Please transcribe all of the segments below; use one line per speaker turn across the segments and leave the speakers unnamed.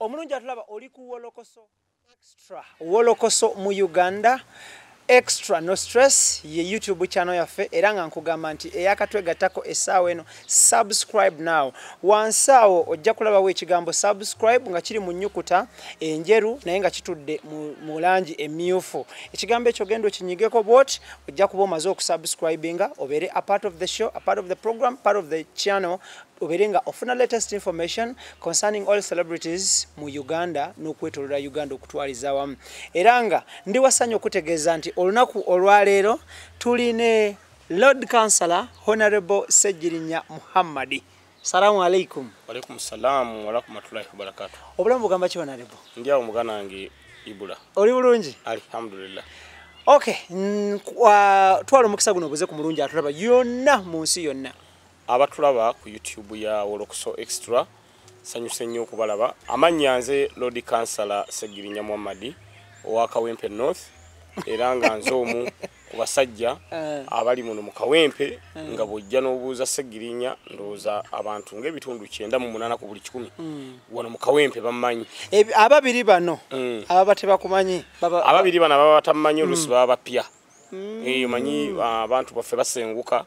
Omulungi atulaba, oli ku Wolokoso Extra, Wolokoso mu Uganda Extra No Stress ye YouTube channel yaffe. Era nga nkugamba nti eyakatwegattako essaawa eno, subscribe now. Wansi awo ojja kulabawo ekigambo "subscribe" nga kiri mu nnyukuta enjeru naye nga kitudde mu langi emyufu. Ekigambo ekyo genda okinyigeko bwoti, ojja kuba omaze okusubscribinga, obeere a part of the show, a part of the program, part of the channel, obeere nga ofuna latest information concerning all celebrities mu Uganda n'okwetolola Uganda okutwaliza awamu. Era nga ndi wasanyu okutegeeza nti olunaku olwaleero tuline Lord Councillor Honorable Ssegirinya Muhammadi. Salamu alaikum.
Walaikum salamu warahmatullahi wabarakatuh.
Obulamu bugamba ki, Honorable?
Ndi awo, muganda wange Ibula.
Oli bulungi?
Alhamdulillah.
Okay, twala omukisa guno obuze ku mulungi atulaba yonna mu nsi yonna.
Abatulaba ku YouTube ya Wolokoso Extra, sanyuse nnyo okubalaba. Amannya nze Lord Councillor Ssegirinya Muhammadi owa Kawempe North, era nga nze omu ku basajja abali muno mu Kawempe, nga bw'ojja n'obuuza Ssegirinya, ndowooza abantu ng'ebitundu 98 ku buli 100 wano mu Kawempe bammanyi.
Ababiri bano ababa tebakumanyi
Ababiri bano ababa batamanyi, oluusi baba bapya. Omanyi abantu baffe basenguka,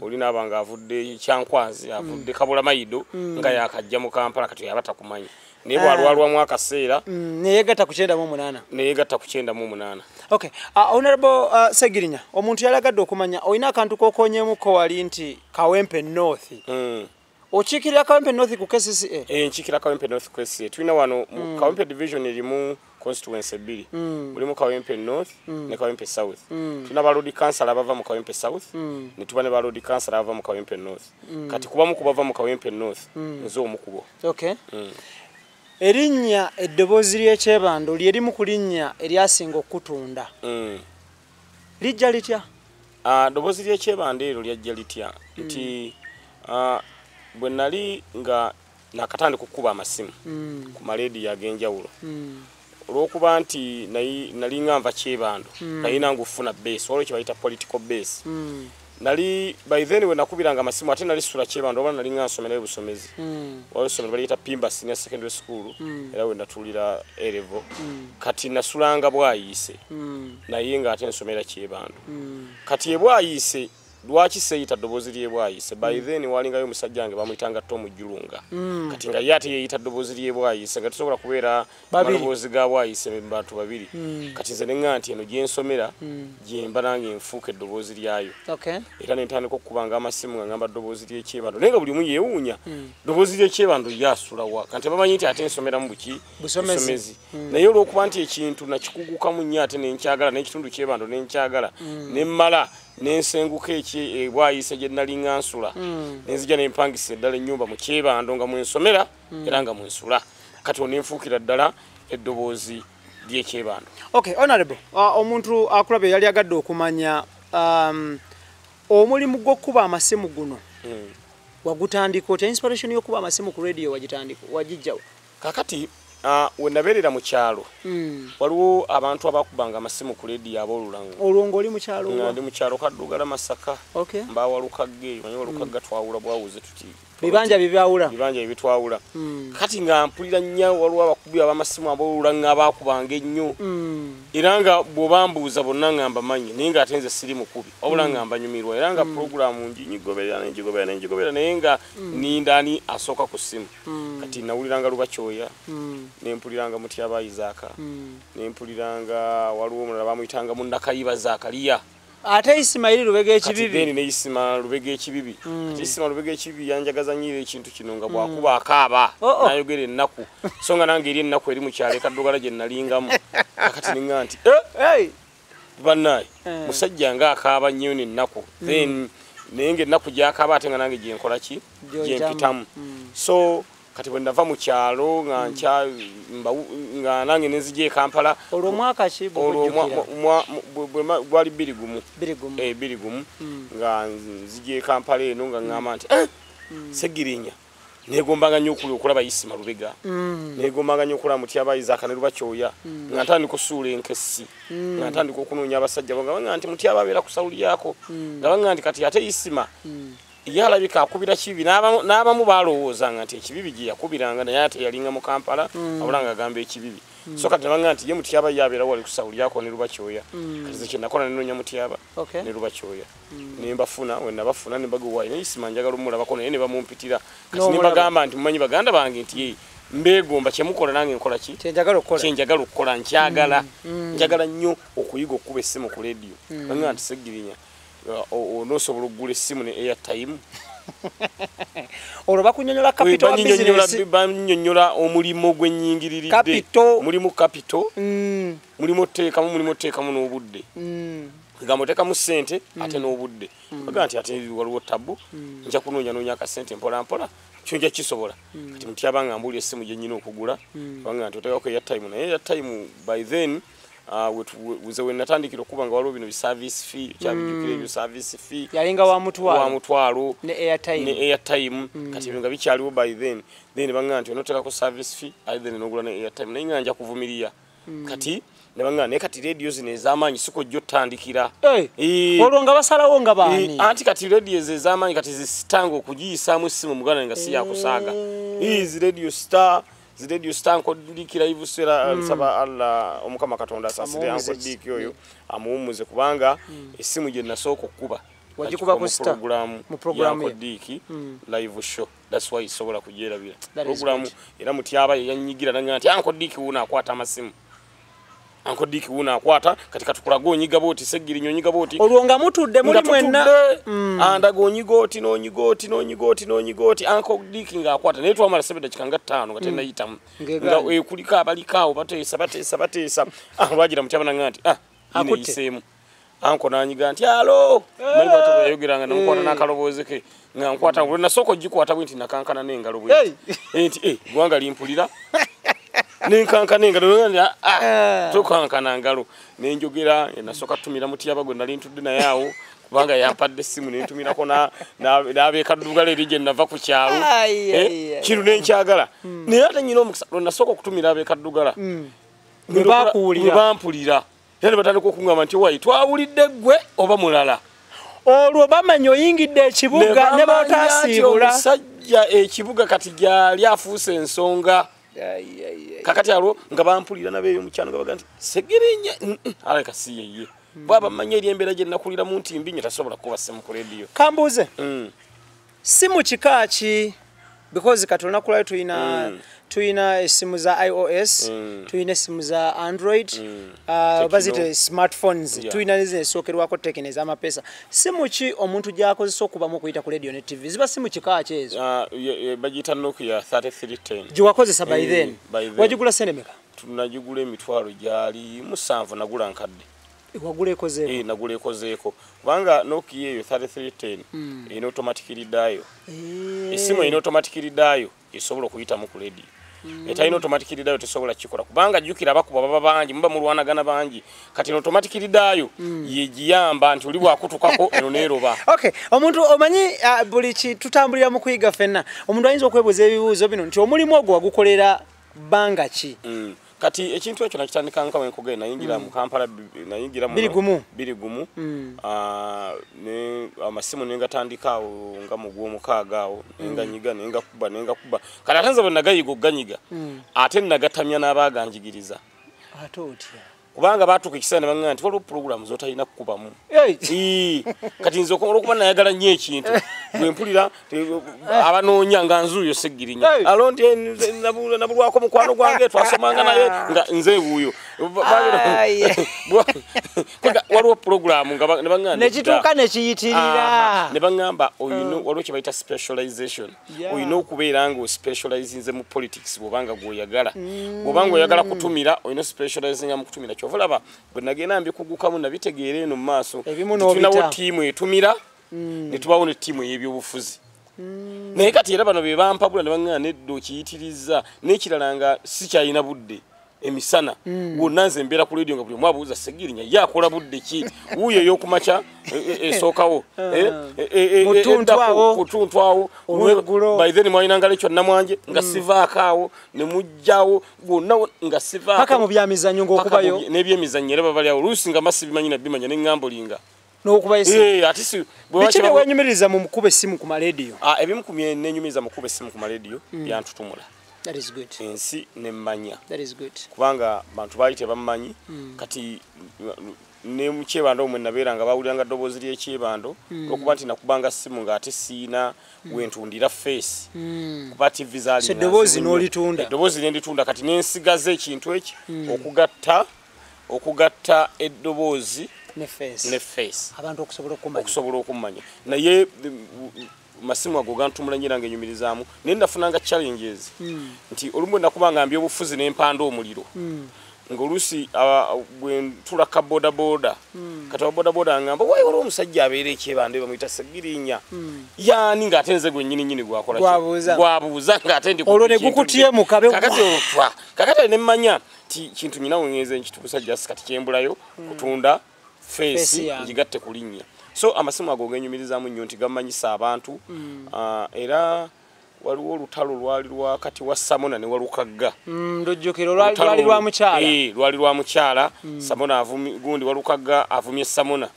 oli naaba nga avudde Kyankwazi, avudde Kabulamayido, nga yakajja mu Kampala, kati yaba takumanyi, naye bwalwalwamu akaseera
Neyegatta ku 98.
Neyegatta ku 98.
Okay, Honorable Segirinya, omuntu yalagadde okumanya, olina akantu kokonyemuko wali nti Kawempe North. Okiikirira Kawempe North ku KCCA?
Eh, nkiikira Kawempe North ku KCCA. Tulina wano mu Kawempe division erimu constituency ebbiri, mulimu Kawempe North ne Kawempe South. Tulina ba Lord Councillor abava mu Kawempe South, ne tuba ne ba Lord Councillor abava mu Kawempe North. Kati kubamu kubava mu Kawempe North, nze omu kubo.
Erinnya Eddoboozi ly'Ekyebando lyerimu ku linnya eryasinga okutunda. Lijja litya?
Ah, ddoboozi ly'Ekyebando eryo lyajja litya nti bwe nali nga nakatandika okukuba amasimu ku maleediyo ag'enjawulo, olw'okuba nti nali nga nva Kyebando, nalina nga okufuna base, waliwo kye bayita political base. Nali by then we nakubiranga amasimu, ate nali sula Kyebando oba nali nga nsomerayo busomezi. Waliwo essomero baliyita Pimba Senior Secondary School, era we natuulira A level. Kati nasulanga Bwayiise, naye ng'ate nsomera Kyebando. Kati ebwayiise lwaki seeyita Ddoboozi ly'Ebwayiise? By then walingayo omusajja wange bamuyitanga Tom Julunga. Kati nga ye ate yeeyita Ddoboozi ly'Ebwayiise, nga tusobola kubeera
Babiri.
maloboozi ga Bwayiise mu bantu babiri. Kati nze neŋŋa nti eno gyensomera gyemba nange nfuuka eddoboozi lyayo. Era nentandika okukubanga amasimu nga ngamba Ddoboozi ly'Ekyebando, naye nga buli omu yeewuunya, Ddoboozi ly'Ekyebando ye asulawa? Kanti bamanyi nti ate nsomeramu buki?
Busomezi.
Naye olw'okuba nti ekintu nakikugukamu nnyo, ate nenkyagala, n'ekitundu Kyebando nenkyagala, nemmala nensenguka eki Ebwayiise gye nali nga nsula, nenzija nempangisa eddala ennyumba mu Kyebando nga mwensomera era nga mwensula. Kati onenfuukira ddala Eddoboozi ly'Ekyebando.
Okay, Honorable, omuntu akulabye yali agadde okumanya omulimu gw'okukuba amasimu guno wagutandika otya? Inspiration y'okuba amasimu ku radio wagitandika wagijjawo?
Kakati we nabeerera mu kyalo, waliwo abantu abakubanga amasimu ku leediyo ab'olulango.
Olwo ng'oli mu kyalo?
Nga
wa?
ndi mu kyalo Kaddugala, Masaka. Mbawalukagga eyo, manyi Walukagga twawula bwawuze tuti.
Bibanja bibyawula.
Bibanja ebitwawula. Kati nga mpulira nnyo waliwo abakubi ab'amasimu ab'olulango abakubanga ennyo, era nga bw'obambuuza bonna nga mbamanyi, naye ng'ate nze siri mukubi, wabula nga mbanyumirwa, era nga puroguramu ngigoberera nengigoberera nengigoberera, naye nga ninda ani asooka ku ssimu. Kati nawuliranga Lubakyoya, nempuliranga Mutyaba Isaaka, nempuliranga waliwo omulala bamuyitanga Munnakayiba Zakaliya.
Ate Isimayiri Lubega?
Kati
Ekibibi.
Then ne Isima Lubega Ekibibi. Kati Isima Lubega Ekibibi yanjagaza nnyo ekintu kino nga bwakuba akaaba,
Oh.
nayogera ennaku, so nga nange eri ennaku eri mu kyalo ekaddugala gye nalingamu. Akati ninga nti, "Eh,
Hey!
bannaye, musajja nga akaaba nnyo nennaku." Then naye nga ennaku gyakaaba ate nga nange gyenkola ki?
Gy'ojjamu.
Gyempitamu. So kati bwe nava mu kyalo nga nkya nga nange nenzija e Kampala.
Olwo mwaka ki
Olwo
bw'okujjukira?
gwali 21.
21.
Eh, 21, nga nzija e Kampala eno nga ŋŋamba nti, "Eh, Segirinya, negombanga nnyo okulaba Isima Lubega, negombanga nnyo okulaba Mutyaba Isaaka ne Lubakyoya." Nga ntandika osuula enkessi, nga ntandika okunoonya abasajja bo, nga baŋŋamba nti Mutyaba abeera ku Sawulyako, nga baŋŋamba nti kati ate Isima Ye alabika akubira Kibibi, n'abamu balowoozanga nti ekibibi gye yakubiranga, naye ate yalinga mu Kampala, wabula ng'agamba ekibibi. So kati nebanga nti ye Mutyaba ye abeera wali kusawulyako ne Lubakyoya. Kati nze kye nakola ne nnoonya Mutyaba ne Lubakyoya. Ne mbafuna, we nabafuna ne mbaga naye Isima njagala omulabako, naye ne bamumpitira. Kati ne mbagamba nti mumanyi baganda bange nti ye mbeegomba kye mukola nange nkola ki?
Kye njagala okukola.
Kye njagala okukola nkyagala. Njagala nnyo okuyiga okukuba essimu ku leediyo. Bangamba nti Ssegirinya onoosobola okugula essimu ne airtime.
Olwo bakunnyonnyola capital wa business.
Bannyonnyola omulimu gwe nnyingiriridde.
Capital.
Mulimu capital. Mulimu oteekamu n'obudde. Gamba oteekamu ssente ate n'obudde. Bagamba nti ate waliwo tabu, nja kunoonya akasente mpola mpola, kyo nja kisobola. Kati Mutyaba nga mbuulira essimu gye nnyina okugula, bagamba nti oteekako airtime, naye airtime by then nze we natandikira okuba nga waliwo bino bi service fee, kyabijjukira ebyo service fee.
Yalinga wa mutwalo.
Wa mutwalo.
Ne airtime.
Ne airtime. Kati ebyo nga bikyaliwo by then. Then bagamba nti onoteekako service fee ate then n'ogula ne airtime, naye nga nja kuvumirira. Kati ne bagamba naye kati leediyo zino ez'amaanyi si kw'ojja otandikira.
Olwo nga basalawo nga baani?
Anti kati leediyo ezo ez'amaanyi kati zisitanga okugiyisaamu essimu muganda nga si yakusaaga. Zi Radio Star, zi Radio Star nkodikira ivusera, nsaba Allah Omukama Katonda asaasire Ankodiki oyo amuwummuze, kubanga essimu gye nasooka okukuba
Wagikuba ku Star?
mu
programu ye.
Ankodiki live show. That's why sobola kugyerabira.
That is
Programu
good.
era Mutyaba ye yanyigira nanga nti Ankodiki wuno akwata amasimu, Ankodiki wuno akwata, kati katukulaga onyiga bwoti, Ssegirinya onyiga bwoti.
Olwo nga mutudde muli
Nga
mwenna.
tutudde, andaga onyiga oti n'onyiga oti n'onyiga oti n'onyiga oti, Ankodiki ng'akwata, naye twamala sebe dakika nga 5 nga tennayitamu.
Ng'egaanye.
Nga ekuliko abaliko awo bateesa bateesa bateesa. Lwagira Mutyaba nanga nti yino
Akutte.
eyiseemu. Anko nanyiga nti alo, manyi bwatyo bwe yayogeranga, namukwata n'akaloboozi ke nga nkwata, bwe nasooka ogikwata bwe nti nakankana n'engalo bwe
Hey!
nti. Nti eggwanga limpulira, nenkankana engalo, tokankana ngalo, nenjogera. Nasooka tutumira Mutyaba gwe nali ntudde naye awo, kubanga yampadde essimu, nentumirako n'abeekaddugala eri gye nava ku kyalo.
Ai, ai, ai.
Kiro nenkyagala, naye ate nyina omukisa lwe nasooka okutumira abeekaddugala
Bwe bakuwulira.
bwe bampulira, era ne batandika okuŋŋamba nti wayi twawulidde ggwe oba mulala.
Olwo bamanya oyingidde ekibuga ne
bamanya nti
b'otaasiibula.
Omusajja ekibuga kati gyali afuuse ensonga.
Ai, ai, ai.
Kakati alwo nga bampulira nabeeyo mukyano nga baga nti Segirinya alabika si yeye, bwaba manya eri embeera gye nakuliramu nti mbi nnyo, tasobola kuba ssimu ku leediyo.
Kambuuze, simu kika ki? Because kati olunaku lwayo tulina tulina essimu za iOS, tulina essimu za Android,
Tecno.
Bazite smartphones. Tulina nezino ezisookerwako Tecno ez'amapeesa. Simu ki omuntu gy'akozesa okubamu okuyita ku radio ne TV? Ziba simu kika ki ezo?
Bagiyita Nokia 3310.
Gyewakozesa by then?
By then.
Wagigula sente meka?
Tunagigula emitwalo gyali 7, nagula nkadde.
Wagula ekozeeko?
Nagula ekozeeko, kubanga Nokia eyo 3310 erina automatic dial. Essimu erina automatic dial esobola okuyitamu ku radio, etalina automatic dial tesobola kikola, kubanga jjukira abakuba baba bangi, muba mulwanagana bangi. Kati eno automatic dial yegiyamba nti oli bwakutukako eno neeroba.
Okay, omuntu omanyi buli ki tutambulira mu kuyiga ffenna. Omuntu ayinza okwebuuza ebibuuzo bino nti omulimu ogwo wagukolera bbanga ki?
Kati ekintu ekyo nakitandika nga wenkugenda nayingira mu Kampala, nayingira muno
2001.
2001. Ne amasimu nengatandika awo nga mu gw'omukaaga awo, nenganyiga nengakuba nengakuba. Kati ate nze bwe nagayiga okuganyiga, ate nagatamya n'abaaganjigiriza.
Ate otya?
Kubanga baatuuka ekiseera ne baŋŋamba nti waliwo pulogulaamu z'otalina kukubamu.
Hey!
Kati nze olwokuba nayagala nnyo ekintu, bwe mpulira abanoonya nga nzuuyo Seggirinya,
Hey!
alo nti nze nabulwako mukwano gwange twasomanga naye, nga nze wuuyo.
Ai.
Waliwo pulogulaamu nga ne baŋŋamba
nekituuka nekiyitirira.
Ne baŋŋamba oyina waliwo kye bayita specialization. Olina okubeera nga ospecializinze mu politics bw'obanga gw'oyagala, bw'obanga oyagala kutumira, olina specializinga mu kutumira. Kyova olaba bwe nagenda mbikugukamu nabitegeera eno mu maaso.
Ebimu
Nti tulinawo
n'obita.
ttiimu etumira, ne tubawo ne ttiimu ey'ebyobufuzi. Naye kati era bano be bampabula ne baŋŋamba nedda okiyitiriza. N'ekirala nga sikyalina budde emisana wonna, nze mbeera ku radio nga buli omu abuuza Segirinya ye akola budde ki, wuuyo ey'okumakya esookawo
Mutuntu
eddako,
awo.
kutuntu awo.
Olweggulo.
By then mwalinanga lekyo namwanje nga sivaako awo ne mujjawo wonna nga sivaako
Paka mu byamizannyo ng'okubayo.
N'ebyemizannyo era babali awo oluusi nga masi bimanyi nabimanya ne ŋŋambolinga.
N'okuba essimu. Ate si biki bye wenyumiriza mu kukuba essimu ku malediyo?
Ebimu ku bye nenyumiriza mu kukuba essimu ku malediyo byantutumula.
That is good.
Ensi nemmanya.
That is good.
Kubanga bantu baali tebammanyi. Kati ne mu Kyebando omwe nabeeranga bawuliranga ddoboozi ly'Ekyebando olwokuba nti nakubanga ssimu ng'ate siina wentundira face. Kuba TV zaali
So eddoboozi n'olitunda.
Eddoboozi ne nditunda, kati ne nsigaza ekintu eki okugatta eddoboozi
ne face.
Ne face.
Abantu okusobola okumanya.
Okusobola okumanya. Naye masimu ago gantumula nnyo era ngenyumirizaamu, naye nafunanga challenges nti olumu nakubanga mbyobufuzi n'empanda omuliro. Ng'oluusi bwe ntula ka bodaboda, kati ababodaboda ngamba wayi waliwo omusajja abeera Ekyebando bamuyita Ssegirinya, yaani ng'ate nze gwe nnyini nnyini gwakola ki? Gwabuuza ng'ate ndi
olwo ne gukutyemuka be
kakati olwo kakati ne mmanya ti kintu nyina we ngenze nkituusa just kati kyembulayo kutunda face ngigatte ku linnya. So amasimu ago genyumirizaamu nnyo nti gammanyisa abantu. Era waliwo olutalo lwali lwakati wa Samona ne Walukagga.
Ndojjukira lwali lwa mukyala.
Lwali lwa mukyala. Samona avumye gundi, Walukagga avumye Samona.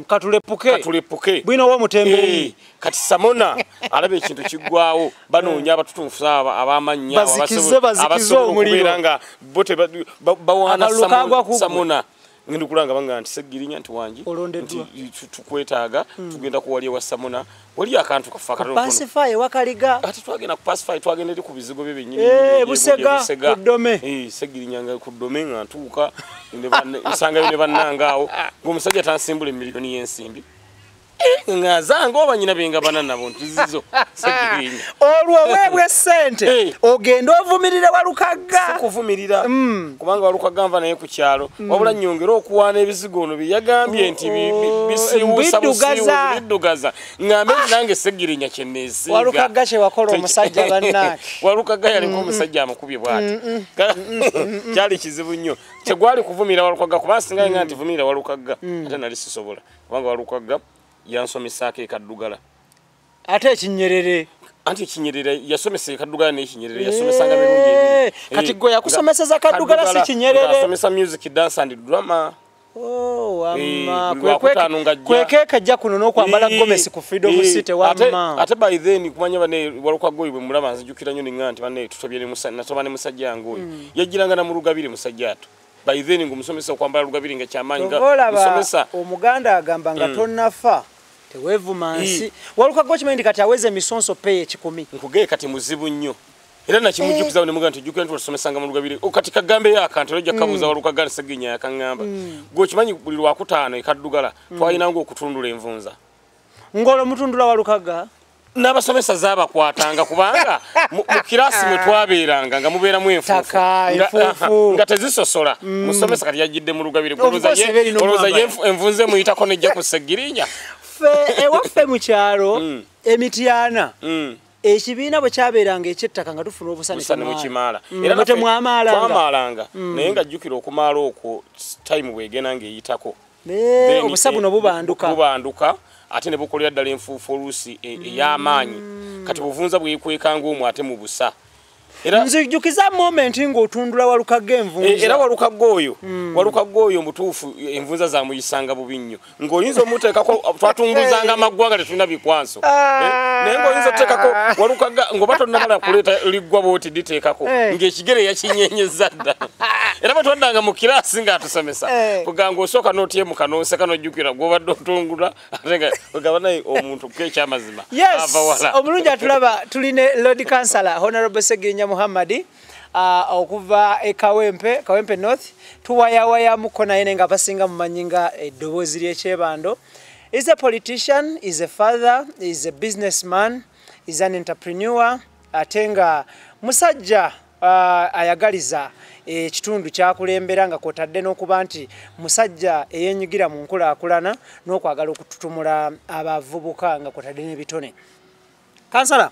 Katulepuke.
Katulepuke.
Bwino wa mutembeeyi.
Kati Samona alaba ekintu kiggwawo, banoonya abatutuufu abamannya
bazikize omuliro
nga bo bawaana Samona. Ngenda okulanga banga nti Ssegirinya nti wangi nti tukwetaaga tugenda kuwali ewa Samona, wali akantu kafa akatono.
Pacify wakaliga.
Ate twagenda ku Pacify, twagenda eri ku bizigo bye bennyini.
Busega ku ddome.
Ssegirinya nga ku ddome nga ntuuka nsangayo ne bannange awo ng'omusajja tansimbula emiliyoni y'ensimbi. Nga zange oba nnyina be ngabana nabo nti zizo Ssegirinya.
Olwo weebwa ssente ogenda ovumirire Walukagga.
Sikuvumirira kubanga Walukagga nva naye ku kyalo, wabula nnyongere okuwaana ebizigo ono bye yagambye nti bisiiwuusa busiiwuusi biddugaza, ngambe nti nange Ssegirinya kye neesiiga.
Walukagga kye wakola omusajja bannange.
Walukagga yaliko omusajja amukubye bw'ati. Kyali kizibu nnyo. Tegwali kuvumira Walukagga kuba singa nga nti vumira Walukagga ate nali sisobola, kubanga Walukagga yansomesaako ekaddugala.
Ate ekinyerere.
Anti ekinyerere yasomesa ekaddugala n'ekinyerere yasomesanga mirundi ebiri.
Kati gwe yakusomeseza kaddugala si kinyerere.
Yasomesa music, dance and drama.
Wamma kwekeeka ajja kuno n'okwambala gomesi ku Freedom City wamma.
Ate by then kumanya bane Walukagga oyo bwe mulaba nzijukira nnyo ninga nti banne tutobye ne natoba ne musajja wange oyo. Yajjiranga na mu Lugabire musajja ato. By then ng'omusomesa okwambala Lugabire nga kyamaanyi nga musomesa.
Omuganda agamba nga tonnafa teweevuma nsi. Walukagga okimanyi nti kati aweza emisonso peyi 1,000.
Nkugee kati muzibu nnyo. Era nakimujjukiza ne mugamba nti jjukira nti watusomesanga mu Lugabire. Kati kagambeyo akantu era ojja kukabuuza Walukagga ne Ssegirinya yakaŋŋamba. Gwe okimanyi buli Lwakutaano e Kaddugala twalinanga okutundula envunza.
Ng'olwo mutundula Walukagga?
N'abasomesa zaabakwatanga kubanga mu kirasi mwe twabeeranga nga mubeeramu enfuufu nga tezisosola. Musomesa kati yajjidde mu Lugabire, olowooza ye envunza emuyitako n'ejja ku Ssegirinya.
Ffe ewaffe mu kyalo Emityana ekibiina bwe kyabeeranga ekyettaka nga tufuna obusane
mukimaala. Era twamaalanga, naye nga jjukira okumaala okwo time bw'egenda ng'eyitako
obusa buno bubanduka
ate ne bukolera ddala enfuufu oluusi ey'amaanyi. Kati buvunza bwekwekanga omwo ate mu busa.
Era nzijjukiza moment ng'otundula Walukagga envunza.
Era Walukagga oyo, Walukagga oyo mutuufu envunza zamuyisanga bubi nnyo. Ng'oyinza omuteekako twatunguzanga amaggwanga tetulina bikwanso. Naye ng'oyinza oteekako Walukagga ng'oba tonnamala kuleeta liggwa bw'oti liteekako ng'ekigere yakinyenyeza dda. Era bwe twaddanga mu kirasi ng'atusomesa kugamba osooka n'otyemuka n'oseka n'ojjukira gw'obadde otungula ate nga ogamba naye omuntu ko ekyamazima ava wala.
Omulungi atulaba tuli ne Lord Councillor Honorable Ssegirinya Muhammad okuva e Kawempe, Kawempe North. Tuwayawayamuko naye nga abasinga mumanyi nga eddoboozi ly'Ekyebando. Is a politician, is a father, is a businessman, is an entrepreneur, ate nga musajja ayagaliza ekitundu kyakulembera nga kwotadde n'okuba nti musajja eyenyigira mu nkulaakulana n'okwagala okututumula abavubuka nga kwotadde n'ebitone. Kansala,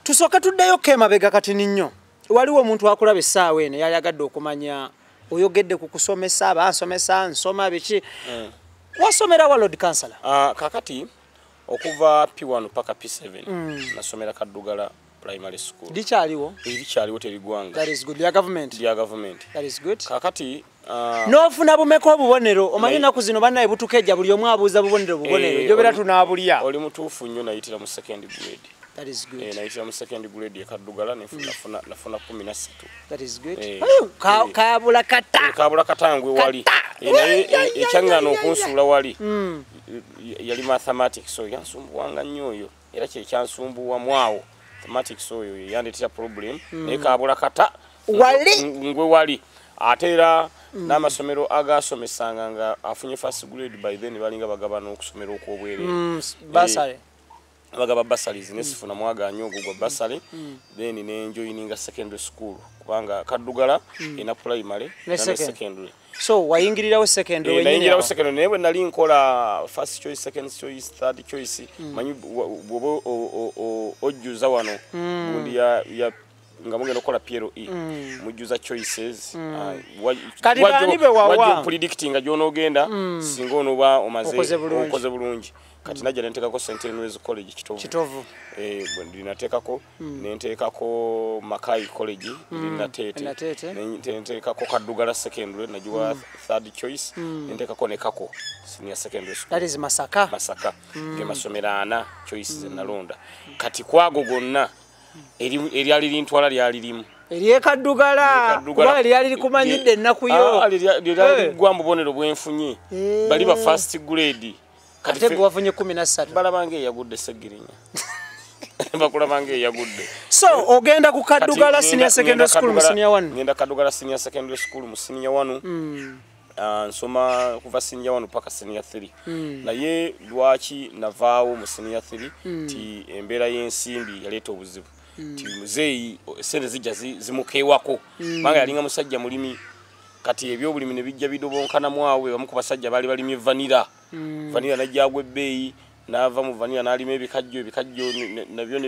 tusooke tuddeyo ko emabega katini nnyo. Waliwo omuntu akulaba essaawa eno yayagadde okumanya oyogedde ku kusomesa, bansomesa, nsoma biki. Wasomera wa Lord Councillor?
Kakati okuva P1 paka P7 nasomera Kaddugala Primary School.
Likyaliwo?
Likyaliwo, terigwanga.
That is good. Lya government?
Lya government.
That is good.
Kakati
N'ofuna bumeka obubonero? Omanyi ennaku zino bannaye butukejja, buli omu abuuza bubonero bubonero, gyobera tunaabulya.
Oli mutuufu nnyo, nayitira mu second grade.
That is good.
Nayitira mu second grade e Kaddugala, nafuna 13.
That is good. Kabula kata.
Kabula katangwe wali. Naye ekyaŋŋaana okunsuula wali yali mathematics oyo, yansumbuwanga nnyo oyo, era kyekyansumbuwamu awo mathematics oyo yandeetera problem, naye kabula kata
wali
ngwe wali. Ate era n'amasomero agasomesanga nga afunye first grade by then balinga bagaba n'okusomera okw'obwereere.
Basale.
Bagaba bursaries, nesifuna mwaganya ogwo gwa bursary. Then nenjoininga secondary school, kubanga Kaddugala ena primary
ne
secondary.
So wayingirirawo secondary
wenyini? Nayingirawo secondary, naye bwe nali nkola first choice, second choice, third choice, manyi bw'oba ojjuza wano gundi ya nga mugenda okukola PLE, mujjuza choices.
Kati bani be wawa?
Wajja predicting nga gy'onoogenda singa onooba omaze okoze bulungi. Kati najja nenteekako St Henry's College Kitovu.
Kitovu.
Bwe ndinateekako, nenteekako Mackay College eri Nateete, nenteekako Kaddugala Secondary nagiwa third choice, nenteekako ne Kako Senior Secondary School.
That is Masaka.
Masaka. Ge masomero ana choices nalonda. Kati kwago gonna eryali lintwala lyali limu.
Eryekaddugala, kuba lyali likumanyidde ennaku yo.
Lyali liggwa mu bubonero bwenfunye. Bali ba first grade.
Kati gwe wafunye 13.
Balabanga eyagudde Ssegirinya. Bakulabanga eyagudde.
So ogenda ku Kaddugala Senior Secondary School mu senior 1.
Ngenda Kaddugala Senior Secondary School mu senior 1. Nsoma kuva senior 1 paka senior 3. Naye lwaki navaawo mu senior 3 ti embeera y'ensimbi yaleeta obuzibu. Ti muzeeyi sente zijja zimukeewako. Kubanga yalinga musajja mulimi, kati ebyobulimi ne bijja bidobonkanamu awo, bamu ku basajja baali balimye vanilla. Vanilla najja agwa ebbeeyi, n'ava mu vanilla n'alima ebikajjo, ebikajjo nabyo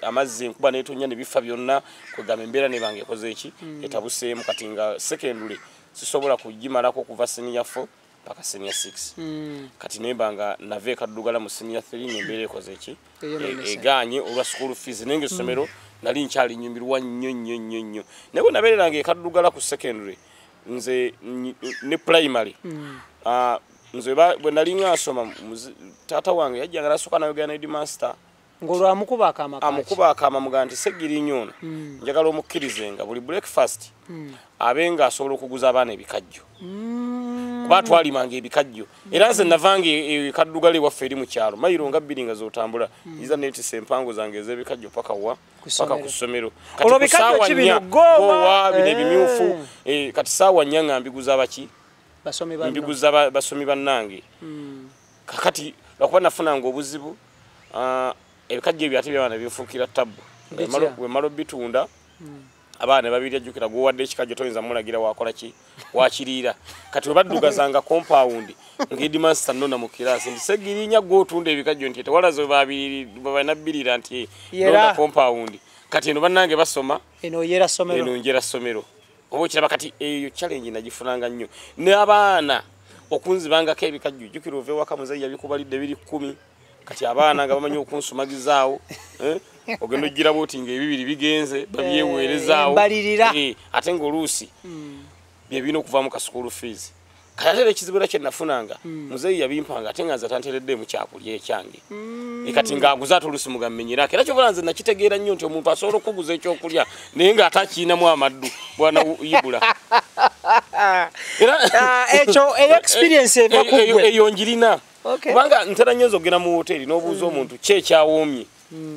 amazzi enkuba n'etonnya ne bifa byonna, kwegamba embeera nebanga ekoze eki etabuseemu. Kati nga secondary sisobola kugimalako kuva senior 4 paka senior 6. Kati nemba nga nava e Kaddugala mu senior 3 nembeera ekoze eki egaanye olwa school fees, naye nga essomero nali nkyali nyumirwa nnyo nnyo nnyo nnyo. Naye bwe nabeereranga e Kaddugala ku secondary nze ne primary, nze bwe nali nga nsoma, taata wange yajjanga nasooka nayogera ne headmaster.
Ng'olwo amukuba akaama kaki?
Amukuba akaama mugamba nti Ssegirinya ono njagala omukkirizenga buli breakfast abe nga asobola okuguza abaana ebikajjo. Kuba twalimanga ebikajjo. Era nze navanga e Kaddugala ewaffe eri mu kyalo, mayiro nga 2 nga z'otambula, nziza neetisse empango zange ez'ebikajjo paka wa? Paka ku ssomero.
Olwo bikajjo ki bino? Goowa?
Bino ebimyufu. Kati ssaawa 4 nga mbiguza baki?
Basomi banno.
Mbiguza basomi bannange. Kakati lwakuba nafunanga obuzibu, ebikajjo ebyo ate by'abaana bifuukira tabbu. Bwe mmala obitunda, abaana babirya, jjukira gw'owadde ekikajjo toyinza mulagira wakola ki, wakiriira. Kati bwe baddugazanga compound nga headmaster nnona mu kiraasi nti Ssegirinya gw'otunda ebikajjo, nti tewalaze bwe banabbirira nti nonda compound. Kati eno bannange basoma,
eno yera ssomero,
eno njera ssomero. Oba okiraba kati eyo challenge nagifunanga nnyo. N'abaana okunzibangako ebikajjo, jjukira ova ewaka muzeeyi yabikubalidde biri 10. Kati abaana nga bamanyi okunsumagizaawo, ogenda ojjira bw'oti ng'ebibiri bigenze babyeweerezaawo. Ate ng'oluusi bye birina okuvaamu ka school fees. Kati ate era ekizibu era kye nafunanga, muzeeyi yabimpanga ate nga nze tanteereddeemu kyakulya ekyange. Kati ng'aguza ate oluusi mugamenyerako. Era kyova nze nakitegeera nnyo nti omuntu asobola okuguza ekyokulya naye ng'ate akiyinamu amaddu bwana Ibula.
Ekyo eyo experience eva ku ggwe.
Eyo njirina. Kubanga ntera nnyo nze ogenda mu woteeri n'obuuza omuntu ki ekyawoomye,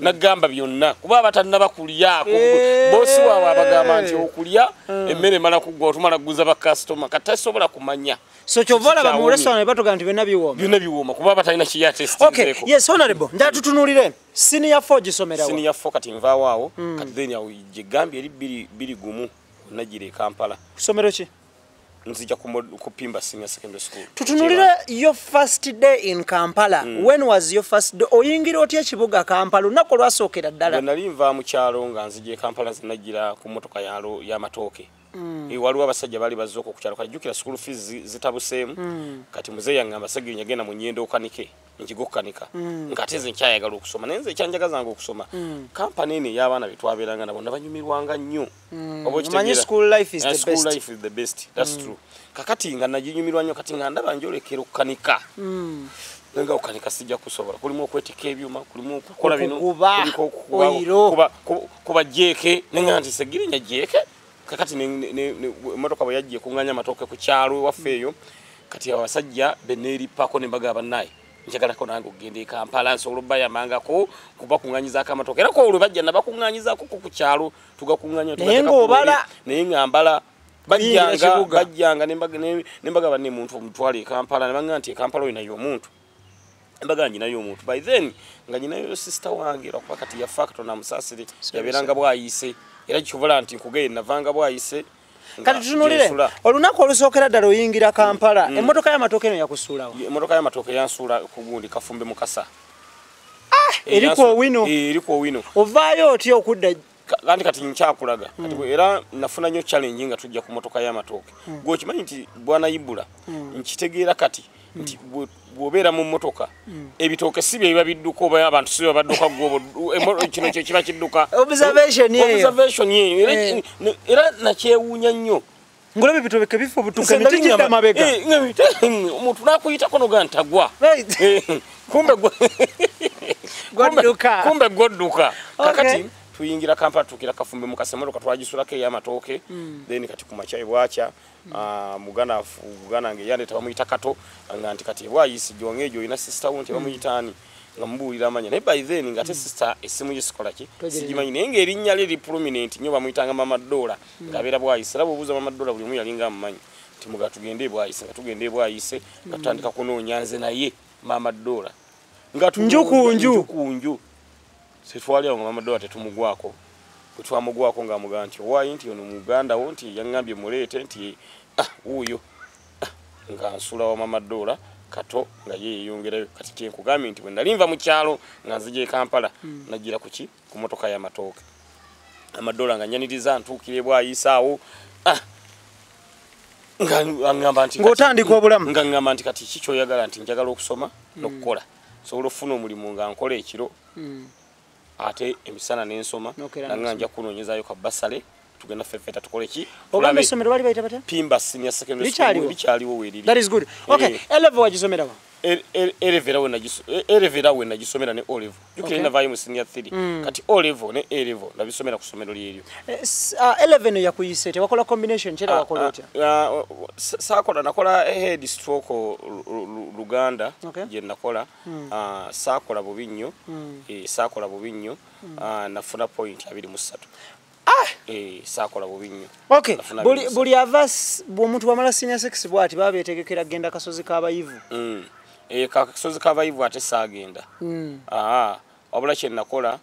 nagamba byonna, kuba abatannaba kulyako boosi waabwe abagamba nti okulya emmere emala kuggwa otumala kuguza bakasitoma, kati tasobola kumanya.
So kyova olaba mu restaurant batugamba nti byonna biwooma.
Byonna biwooma kuba abatalina kiyaatestinzeeko.
Yes, honorable, njagala tutunuulire senior 4 gisomera wa?
Senior 4 kati nvaawo awo, kati then awo gye gambye eri 2-1 nagira e Kampala.
Kusomero ki?
Nzija ku Pimba Senior Secondary School.
Tutunulire your first day in Kampala. When was your first day? Oyingira otya ekibuga Kampala olunaku olwasookera ddala?
Bwe nali nva mu kyalo nga nzija e Kampala, nze nagira ku mmotoka y'amatooke. Waliwo abasajja baali bazze okwo ku kyalo, kati jjukira school fees zitabuseemu. Kati muzeeyi yaŋŋamba Ssegirinya genda mu Nnyendo okanike. Njigokanika ngate nze nkyayagala okusoma, naye nze ekyanjagazanga okusoma kampani eno ey'abaana be twabeeranga nabo nabanyumirwanga nnyo. Oba okitegeera?
School life is the
School
best.
life is the best, that's true. Kakati nga naginyumirwa nnyo, kati nga ndaba njolekera okukanika, nga okukanika sijja kusobola, kulimu okwetikka ebyuma, kulimu okukola bino,
Okukuba,
kuliko okukuba,
oyiro.
kuba jeeke, nenga nti Segirinya jeeke. Kakati emmotoka bwe yajja ekuŋŋaanya amatooke ku kyalo ewaffe eyo, kati abasajja beneerippako ne mbagamba, bannaye njagalako nange okugenda e Kampala nsobola obbayambangako kubakuŋŋaanyizaako amatooke. Era ko olwo bajja nabakuŋŋaanyizaako ku kyalo, tugakuŋŋaanya,
Naye
tugateeka ku
ng'obala.
lorry. Naye nga mbala.
Kuyingira
Bajjanga,
kibuga.
bajjanga ne mbaga banne muntu omutwale e Kampala, ne baŋŋamba nti e Kampala olinayo omuntu? Mbaga nyinayo omuntu. By then nga nyinayo sister wange, lwakuba kati yafa, Katonda amusaasire, yabeeranga Bwayise, era kikubula nti nkugeye navanga Bwayise nga
Kati tutunulire
gyensula.
Olunaku olusookera ddala oyingira Kampala, emmotoka y'amatooke eno yakusuulawo?
Emmotoka y'amatooke yansuula ku gundi Kafumbe Mukasa.
Eri ku Owino.
Eh, eri ku Owino.
Ovaayo otya okudda?
Anti kati nkyakulaga kati era nafuna nnyo challenge nga tujja ku motoka y'amatooke. Gwe okimanyi nti bwanayibula nkitegeera kati nti bw'obeera mu mmotoka, ebitooke si bye biba bidduka oba abantu si bye badduka, gwe kino kye kiba kidduka.
Observation eyo.
Observation eyo era
Eh.
era nakyewuunya nnyo.
Ngolaba ebitooke bifa obutuka,
Nze
emiti
nali
gidda mabega.
Eh, omuntu nakuyitako noga ntagwa.
Right.
Eh, kumbe
Gwadduka.
kumbe gwadduka.
Okay.
Kakati tuyingira Kampala, tuukira Kafumbe Mukasa, emotoka twagisulako ey'amatooke. Then kati ku makya bwakya, muganda wange yandeeta, bamuyita Kato, nga nti kati ebwayisi gyonge egyo olina sister wo nti bamuyita ani, nga mubuulira amanya. Naye by then nga ate sister essimu ye sikola ki,
Togerera.
sigimanyi, naye ng'erinnya lye li prominent nnyo, bamuyitanga Mama Dola, ng'abeera Bwayise. Era bw'obuuza Mama Dola buli omu yalinga amumanyi nti muga tugende ebwayise, nga tugenda ebwayise, nga tutandika kunoonya nze naye Mama Dola, nga
Nju ku nju.
Nju ku nju. Setwali awo nga Mama Dola tetumugwako. Bwe twamugwako ng'amugamba nti owaayi, nti ono muganda wo, nti yaŋŋambye muleete, nti ah, wuuyo. Ah, nga nsula wa Mama Dola Kato nga ye yeyongerayo. Kati kyenkugambye nti bwe nali nva mu kyalo nga nzija e Kampala, najjira ku ki, ku motoka y'amatooke. Amadola nga nyaniriza ntuukira ebwayise awo, ah, nga ŋŋamba nti
Ng'otandika obulamu.
Nga ŋŋamba nti kati ki kyoyagala? Nti njagala okusoma n'okukola, nsobola okufuna omulimu nga nkola ekiro ate emisana n'ensoma.
N'okeera.
Nanga nja kunoonyezaayo ka bursary, tugenda ffeffeta tukole ki.
Ogamba
Tulabe.
essomero bali bayita batya?
Pimba Senior Secondary School.
Likyaliwo?
Likyaliwo, weeriri.
That is good. Okay.
Eh.
A level wagisomerawa?
A level era we nagisomera ne O level. Jjukira navaayo mu senior 3. Kati O level ne A level nabisomera ku ssomero lyeryo.
A level yakuyise tewakola combination kyera, wakola otya?
Saakola, nakola head stroke Luganda gye nakola. Saakola bubi nnyo. Saakola bubi nnyo. Nafuna point 23. Saakola bubi nnyo.
Okay.
Nafuna
Buli
23.
buli ava bw'omuntu wamala senior 6 bw'ati baba beetegekera kugenda kasozi k'abayivu.
Kasozi k'abayivu ate saagenda. Wabula kye nakola,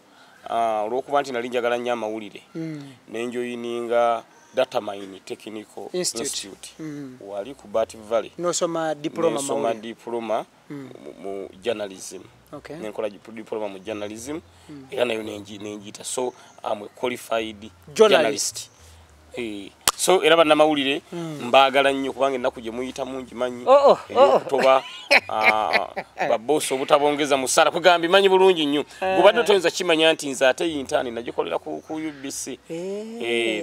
olw'okuba nti nali njagala nnyo amawulire, ne njoyininga Datamine Technical
Institute.
Institute. Wali ku Bat Valley.
N'osoma diploma
Nensoma
mawulire.
diploma mu journalism. Nenkola diploma mu journalism, era nayo nenjiyita, so I'm a qualified
Journalist.
journalist. So era bannamawulire mbaagala nnyo kubanga ennaku gye muyitamu ngimanyi.
Oh.
Ey'okutoba, baboosi obutabongeza musaala, kugamba mmanyi bulungi nnyo. Gubadde toyinza kimanya nti nze ate intern nagikolera ku UBC.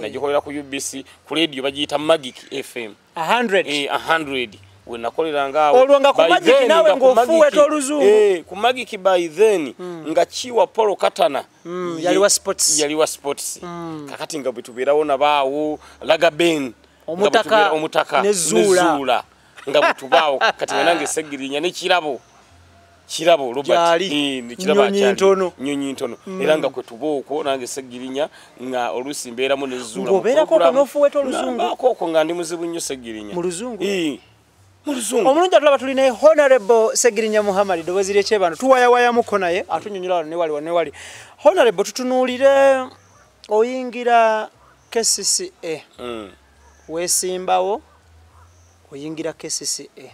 Nagikolera ku UBC ku radio bagiyita Magic FM.
100.
100 we nakoleranga awo.
Olwo nga ku
By
Magic
then
naawe
nga ku
ng'ofuuweta
Magic,
oluzungu.
Ku Magic by then nga Kiwa Paul Katana
Yali wa sports.
Yali wa sports. Kakati nga bwe tubeerawo nabaawo Laga Ben nga bwe
Omutaka
tubeera- Omutaka
ne Zuula.
ne Zuula nga bwe tubaawo. Kati nga nange Segirinya ne Kirabo, Kirabo Robert.
Gyali.
Ne Kirabo
Nnyonyi
akyali.
ntono.
Nnyonyi ntono. Era nga kwe tuba okwo nange Segirinya nga oluusi mbeeramu ne Zuula mu
Ng'obeerako okwo
program.
n'ofuuweta oluzungu.
Nga mbaako okwo nga ndi muzibu nnyo Segirinya.
Mu luzungu?
Mu luzungu.
Omulungi atulaba, tulina Honorable Segirinya Muhammad, eddoboozi ly'ekyebando, tuwayawayamuko naye atunyonyola wano ne wali, wano ne wali. Honorable, tutunuulire oyingira KCCA. Weesimbawo oyingira KCCA,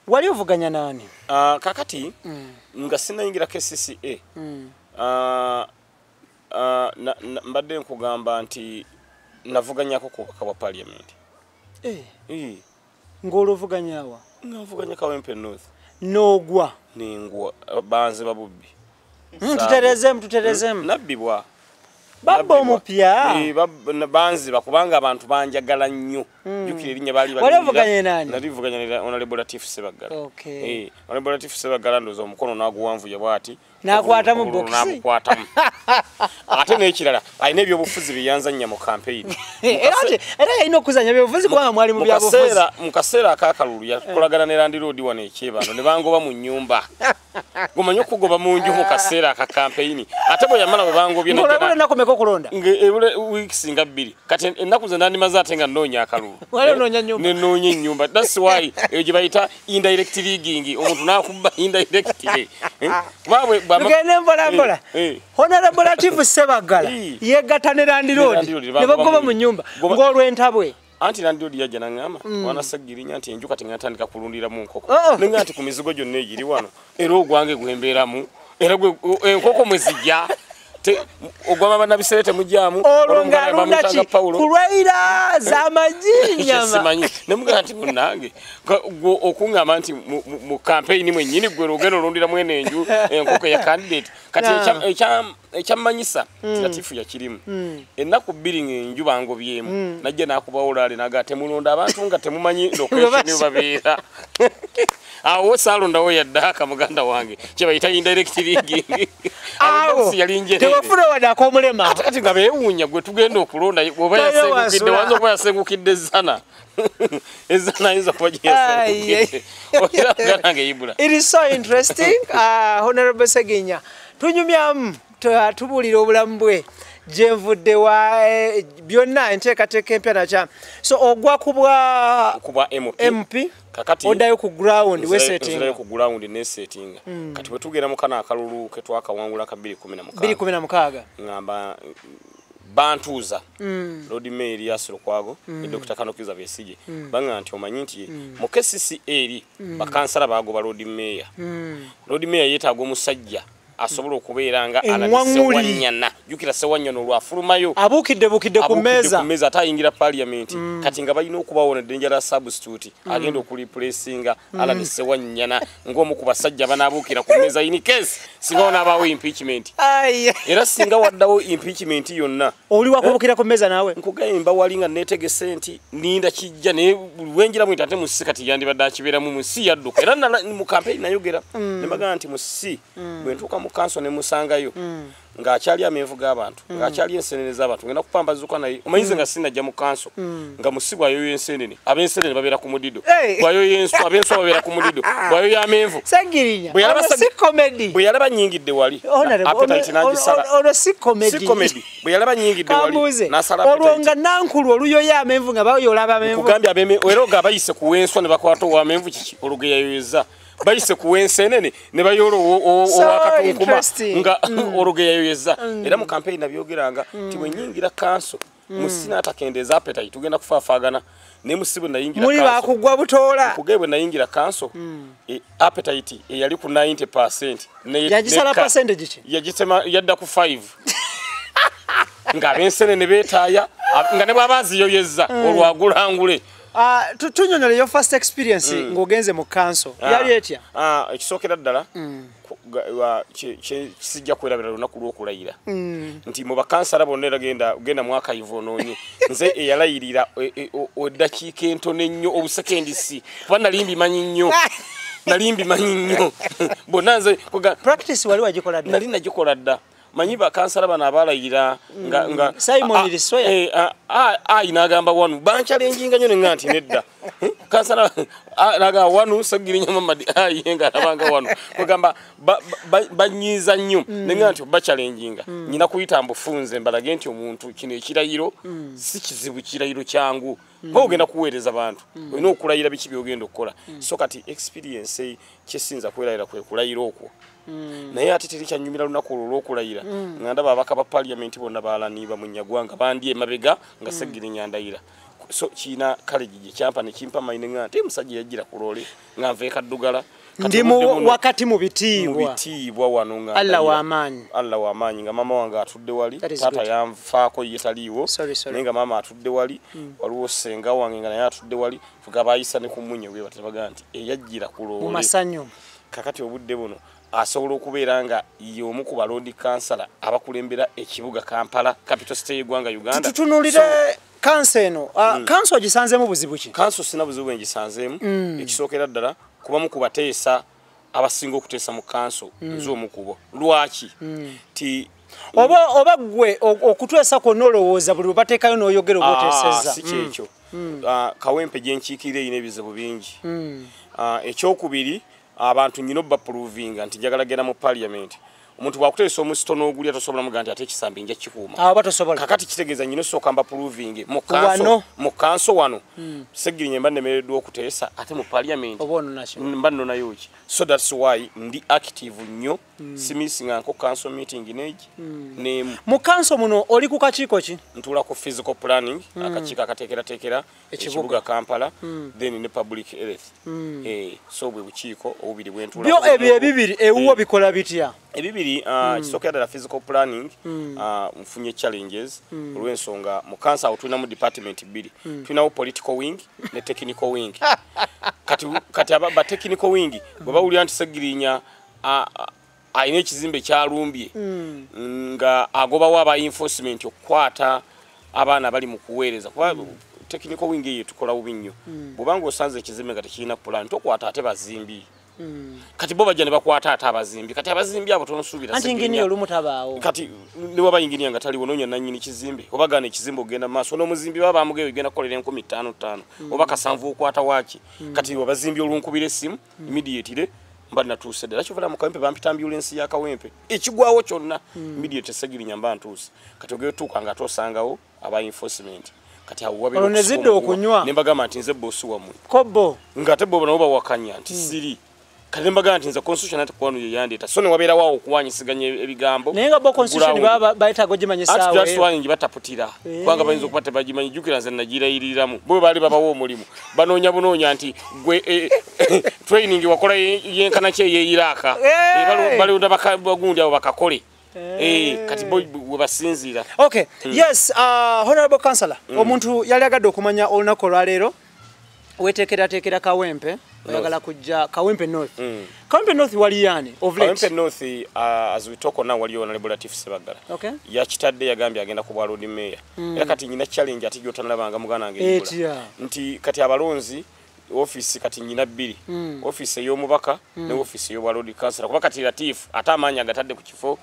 wali ovuganya naani?
Kakati nga sinayingira KCCA, mbadde nkugamba nti navuganyako ku bubaka bwa parliament.
Ng'olwovuganyawa?
Nga nvuganya Kawempe North.
N'ogwa.
Nengwa banze babubbi.
Tuterezemu.
Nabbibwa.
Babba omupya.
Banzi bakubanga abantu banjagala nnyo. Jjukira erinnya baali
Wali ovuganye nani?
Nali vuganya ne Honorable Latif Ssebaggala.
Okay.
Honorable Latif Ssebaggala ndowooza omukono n'aguwanvuya bw'ati.
N'akwatamu bokisi.
N'agukwatamu. Ate n'ekirala alina ebyobufuzi bye yanzannya mu campaign.
Era yalina okuzannya ebyobufuzi kubanga mwali mu byabufuzi.
Mu kaseera ak'akalulu yakolagana ne landiroodi wano e Kyebando ne bangoba mu nnyumba. Gomanyi okugoba mu nju mu kaseera aka campaign. Ate bwe yamala bwe bangobye
Ng'olabula ennaku mmeka okulonda?
Ebula weeks nga 2. Kati ennaku ze nandimaze ate nga nnoonya akalulu.
Wali onoonya nnyumba.
Ne nnoonya ennyumba. That's why eyo gye bayita indirect rigging. Omuntu n'akubba indirectly.
Tugende mpola mpola. Honorable Latif Ssebaggala yeegatta ne landiroodi ne bagoba mu nnyumba ng'olw'entabwe.
Anti landiroodi yajja n'aŋŋamba mwana Ssegirinya nti enju kati ngatandika kulundiramu nkoko. Ne nga nti ku mizigo gyonna egiri wano era ogwange gwe mbeeramu era enkoko mwe zijja. Ogwama bannabisere temujjaamu.
Olwo ng'alunda ki? Kulwaira z'amagi nnyama.
Simanyi. Ne mugamba nti munnange gwe okuŋŋamba nti mu campaign mwennyini gwe olugenda olundiramu eno enju enkoko ya candidate. Kati ekyammanyisa Latifu yakirimu. Ennaku 2 ng'enju bangobyemu. Najja n'akubawo laale n'agamba temulonda abantu nga temumanyi location we babeera. Awo saalondawo yadde aka muganda wange kye bayita indirect rigging.
Awo tewafuna wadde ak'omulema.
Ate kati nga beewuunya gwe tugenda okulonda oba yasengukidde wanza okuba yasengukidde ezzana. Ezzana ayinza okuba gye yasengukidde. Era muganda wange Ibula.
It is so interesting. Honorable Ssegirinya tunyumyamu tubuulira obulamu bwe gye nvudde wa byonna enteekateeka empya nakya. So ogwa ku bwa MP
kakati
oddayo ku ground wesettinga.
Nzirayo ku ground nesettinga. Kati bwe tugenda mu kano akalulu ke twakawangula ka 2016.
2016.
Ngamba bantuuza Lord Mayor Erias Lukwago ne Dr. Kano Kizza Besigye banga nti omanyi nti mu KCCA eri bakansala bagoba Lord Mayor. Lord Mayor yeetaaga omusajja asobola okubeera nga Sewanyana. Jjukira Sewanyana olwafulumayo
abuukidde bukidde ku mmeeza.
Ku mmeeza ate ayingira parliament. Kati nga balina okubawo ne dangerous substitute agenda okureplacinga Allan Sewanyana ng'omu ku basajja banaabuukira ku mmeeza in case singa wanaabaawo impeachment. Era singa waddawo impeachment yonna
oli wakubukira ku mmeeza naawe.
Nkugamba wali nga neetegese nti ninda kijja naye lwenjiramu nti ate mu si kati yandibadde akibeeramu mu si yadduka. Era mu campaign nayogera ne mbagamba nti mu si bwe ntuuka mu kanso ne musangayo ng'akyali amenvu g'abantu ng'akyali ensenene z'abantu ngenda kupambazuka naye omanyize nga sinajja mu kanso nga musi bw'ayoya ensenene ab'ensenene babeera ku mudido bw'ayoya enswa ab'enswa babeera ku mudido bw'ayoya amenvu.
Ssegirinya si comedy.
Bwe yalaba nnyingidde wali appetite n'agisala.
Ono si comedy.
Si comedy. Bwe yalaba nnyingidde wali n'asala
appetite. Olwo nga nankulu oluyoya amenvu nga bayola ab'amenvu.
Nkugambye era nga bayise ku w'enswa ne bakwata ow'amenvu kiki oluge yayoyeza. Bayise ku w'ensenene ne bayola ow'akatunkuma nga oluge yayoyeza. Era mu campaign nabyogeranga nti bwe nnyingira kanso musina atakendeeza appetite tugenda kufaafaagana ne musi bwe nayingira
kanso. Muli bakugwa butoola.
Nkugambye bwe nayingira kanso appetite eyali ku 90%
yagisala percentage ki?
Yagisema yadda ku 5. Nga ab'ensenene beetaaya nga ne bw'aba aziyoyezza olwagulangule.
Tunyonyole your first experience ng'ogenze mu kanso yali etya?
Ekisookera ddala kisijja kwerabira lunaku lw'okulayira nti mu bakansala bonna era genda mu archive onoonye nze eyalayirira eddakiika entono ennyo obusekendisi kuba nali mbimanyi nnyo. Nali mbimanyi nnyo bonna nze
practice wali wagikola dda?
Nali nagikola dda. Manyi bakansala bano abalayira nga
Simon Lissoya
ayi n'agamba wanu banchalenjinga nnyo ne nga nti nedda. Kansala n'agamba wanu Ssegirinya Muhammad ayi nga alabanga wanu kugamba banyiiza nnyo ne nga nti bachalenjinga nyina kuyita mbufunze mbalage nti omuntu kino ekirayiro si kizibu kirayiro kyangu kuba ogenda kuweereza bantu olina okulayira biki by'ogenda okukola. So kati experience kyesinza kwerayira kwe kulayira okwo. Naye ate teri kyanyumira lunaku olwo olw'okulayira nga ndaba ababaka ba parliament bonna baalaniiba mu Nyagwanga bandi emabega nga Ssegirinya ndayira. So kiina courage gye kyampa ne kimpa mayine nga nti omusajja yajjira ku loole nga nva e Kaddugala.
Ndi wakati mu bitiibwa.
Mu bitiibwa wano nga
Allah w'amaanyi.
Allah w'amaanyi nga maama wange atudde wali taata yanfaako ye taliiwo naye nga maama atudde wali waliwo ssenga wange nga naye atudde wali fuga baayisa ne ku mmunye bwe batebagamba nti eyajjira ku loole
mu masanyu.
Kakati obudde buno asobola okubeera nga y'omu ku baloodi kansala abakulembera ekibuga Kampala, capital city y'eggwanga Uganda.
Tutunuulire kanso eno. Kanso ogisanzeemu buzibu ki?
Kanso sina buzibu bwe ngisanzeemu. Ekisookera ddala kubamu ku bateesa abasinga okuteesa mu kanso, nze omu ku bo. Lwaki? Ti
Oba gwe okutwesa kwonna olowooza buli lwe bateekayo n'oyogera oba oteesezza?
Si kyekyo. Kawempe gye nkiikirira erina ebizibu bingi. Ekyokubiri, abantu nyina obaprovinga nti njagala genda mu parliament. Omuntu bwakuteesa omusito n'ogulya, tosobola muga nti ate ekisambi nja kikuuma.
Awo oba tosobola.
Kakati kitegeeza nyina osooka mbaprovinge mu
Wano.
kanso, mu kanso wano Segirinya mba nnemereddwa okuteesa, ate mu parliament
Oba ononakyo.
mba nnonayo ki? So that's why ndi active nnyo, simissinga nko council meeting neegi nemu.
Mu kanso muno oli ku kakiiko ki?
Ntuula ku physical planning, akakiiko akateekerateekera
Ekibuga.
ekibuga Kampala, then ne public health. So bwe bukiiko obubiri bwentuula.
Byo ebyo ebibiri ewuwo bikola bitya?
Ebibiri, kisookera ddala physical planning, nfunye challenges olw'ensonga mu kanso awo tulinamu department bbiri. Tulinawo political wing ne technical wing. Kati ba technical wing bwe bawulira nti Segirinya alina ekizimbe kyalumbye nga agobawo aba enforcement okukwata abaana bali mu kuweereza, kuba technical wing eyo tukola bubi nnyo. Bw'obanga osanze ekizimbe nga tekirina plan, tokwata ate bazimbi. Kati bo bajja ne bakwata ate abazimbi. Kati abazimbi abo tonsuubira
Anti
Segirinya.
inginiya olumu tabaawo.
Kati niwaba inginiya nga taliwo, noonya nannyini kizimbe, oba gaana ekizimbe ogenda mu maaso n'omuzimbi, baba bamugeyo ogenda kukolera 5,000 oba 7,000, okwata waaki? Kati abazimbi olunkubira essimu, immediately mba natuuse ddala. Kyovula mu Kawempe bampita ambulensi ya Kawempe, ekigwawo kyonna immediate Segirinya mba ntuuse. Kati ogenda otuuka nga tosangawo aba enforcement. Kati awo wabeera
Olwo ne
okusika
zidda
omuguwa.
okunywa.
Ne mbagamba nti nze boss wammwe.
Kobo.
Ng'ate bo nabo bawakanya nti siri. Kati ne mbagamba nti nze constitution ate kwano ye yandeeta, so ne wabeerawo awo okuwanyisiganya ebigambo.
Naye nga bo constitution
Ground.
baba bayetaaga ogimanya
Anti
essaawa
that's
eyo.
why ngibataputira, kubanga bayinza okuba tebagimanyi. Jjukira nze nagirayiriramu, bo baali babawa omulimu banoonya bunoonya nti gwe training wakola yenkana ki ey'Iraka. Balonda bagundi abo bakakole. Kati bo we basinziira.
Okay, yes, honorable councillor, omuntu yali agadde okumanya olunaku olwaleero weteekerateekera Kawempe, oyagala kujja Kawempe North. Kawempe North wali yaani of late?
Kawempe North, as we talk now, waliyo Honorable Latif Sebaggala. Yakitadde, yagambye agenda ku bwa Lord Mayor. Era kati nyina challenge ate gy'otanalabanga, muganda wange, Ibula.
Etya?
Nti kati abalonzi ofiisi kati nyina bbiri, ofiisi ey'omubaka ne ofiisi ey'obwa Lord Councillor, kuba kati Latif ate amaanyi agatadde ku kifo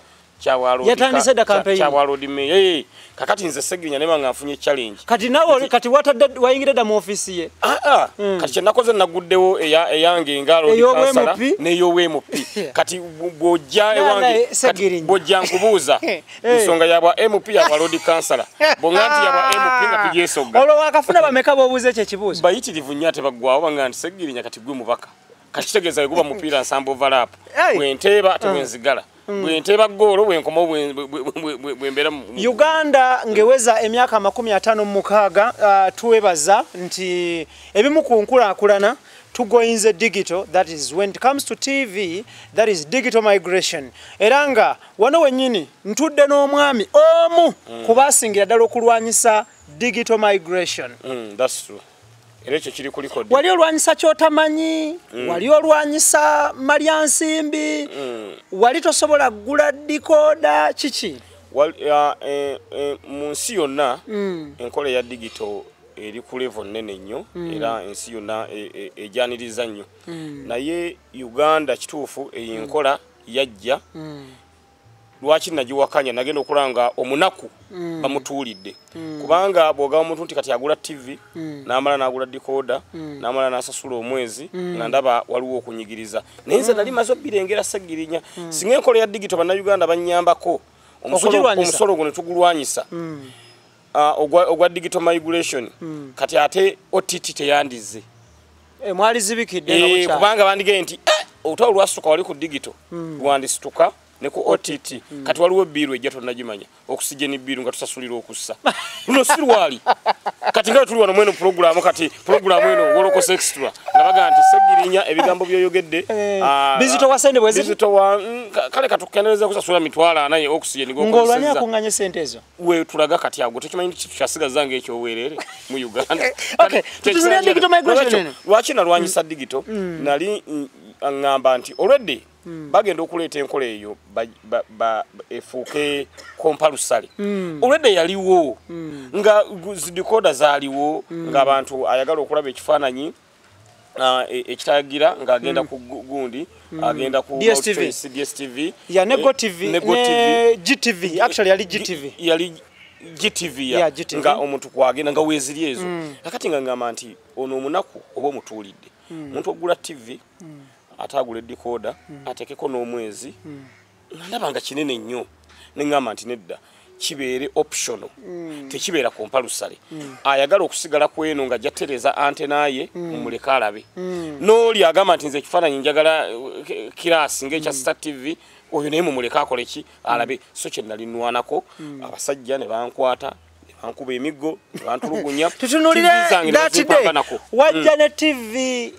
Yatandise dda campaign.
kya bwa Lord Mayor. Kakati nze Segirinya ne banga nfunye challenge.
Kati nawe kati watadde wayingire dda mu ofiisi ye?
Ah, ah. Kati kyenakoze, naguddewo eyange nga Lord
Ey'obwa
Councillor
MP?
n'ey'obwa MP. Kati bw'ojja ewange,
naye
kati
Segirinya.
bw'ojja nkubuuza ensonga yabwa MP, yabwa Lord Councillor. Bw'onga nti yabwa MP nga tugyesogga.
Olwo wakafuna bameka b'obuuza ekyo ekibuuzo?
Bayitirivu nnyo ate baggwawo, banga nti Segirinya kati gwe mubaka. Kati kitegeeza bwe guba mupiira nsamba overlap, bwenteeba ate bwenzigala, bwenteeba ggoolo, bwenkomawo bwembeera
Uganda ngeweza emyaka 56, tuwebaza nti ebimu ku nkulaakulana tugoyinze digital, that is when it comes to TV, that is digital migration. Era nga wano wennyini ntudde n'omwami omu kubasingira ddala okulwanyisa digital migration.
That's true. Era ekyo kiri ku record.
Wali olwanyisa kyotamanyi, wali olwanyisa malyansimbi, wali tosobola kugula decoder, kiki?
Mu nsi yonna enkola eya digital eri ku level nnene nnyo, era ensi yonna ejjaniriza nnyo. Naye Uganda kituufu eyo enkola yajja. Lwaki nagiwakanya? Nagenda okulaba nga omunaku bamutuulidde, kubanga bw'ogamba omuntu nti kati agula TV n'amala n'agula decoder n'amala n'asasula omwezi, nga ndaba waliwo okunyigiriza. Naye nze nali maze obbirengera, Segirinya. Singa enkola ya digital Bannayuganda bannyambako
Okugirwanyisa.
omusolo guno tugulwanyisa, ogwa digital migration, kati ate OTT teyandize.
Mwali zibikidde nga bukyali.
Kubanga bandigee nti olutalo lwasituka wali ku digital, lwandisituka ne ku OTT. Kati waliwo bill ejja tonnagimanya, oxygen bill, nga tusasulira okussa luno si lwali. Kati nga tuli wano mweno pulogulaamu, kati pulogulaamu eno Wolokoso Extra, nga bagaa nti Segirinya ebigambo byoyogedde
Bizitowa sente bwe ziti?
Bizitowa, kale katukendereza kusasula 40,000 ye oxygen
Ng'olwani
gw'okozesezza.
Akuŋŋanye sente ezo?
We tulaga kati ago tekimanyi nti tukyasigaza ng'ekyobwerere mu Uganda.
Okay, tutunulire digital migration eno.
Lwaki nalwanyisa digital? Nali Ngamba nti already bagenda okuleeta enkola eyo efuuke compulsory. Already yaliwo, nga decoder zaaliwo, ng'abantu ayagala okulaba ekifaananyi ekitagira ng'agenda ku gundi, agenda ku
DSTV,
DSTV
ya ne GoTV, ne GTV. Actually yali GTV,
yali GTV ya nga omuntu kwagenda nga weeziri ezo. Kakati nga ngamba nti ono omunaku oba omutuulidde omuntu ogula TV, ate agula decoder, ateekeko n'omwezi, nga ndaba nga kinene nnyo, ne ŋŋamba nti nedda, kibeere optional, tekibeera compulsory. Ayagala okusigala ku eno nga jatereza antenna ye, mumuleke alabe. N'oli agamba nti nze ekifaananyi njagala kirasi ng'ekya Star TV, oyo naye mumuleke akole ki, alabe. So kye nali nnwanako, abasajja ne bankwata, ne bankuba emiggo, ne bantulugunya.
Tutunuulire that day, wajja ne TV,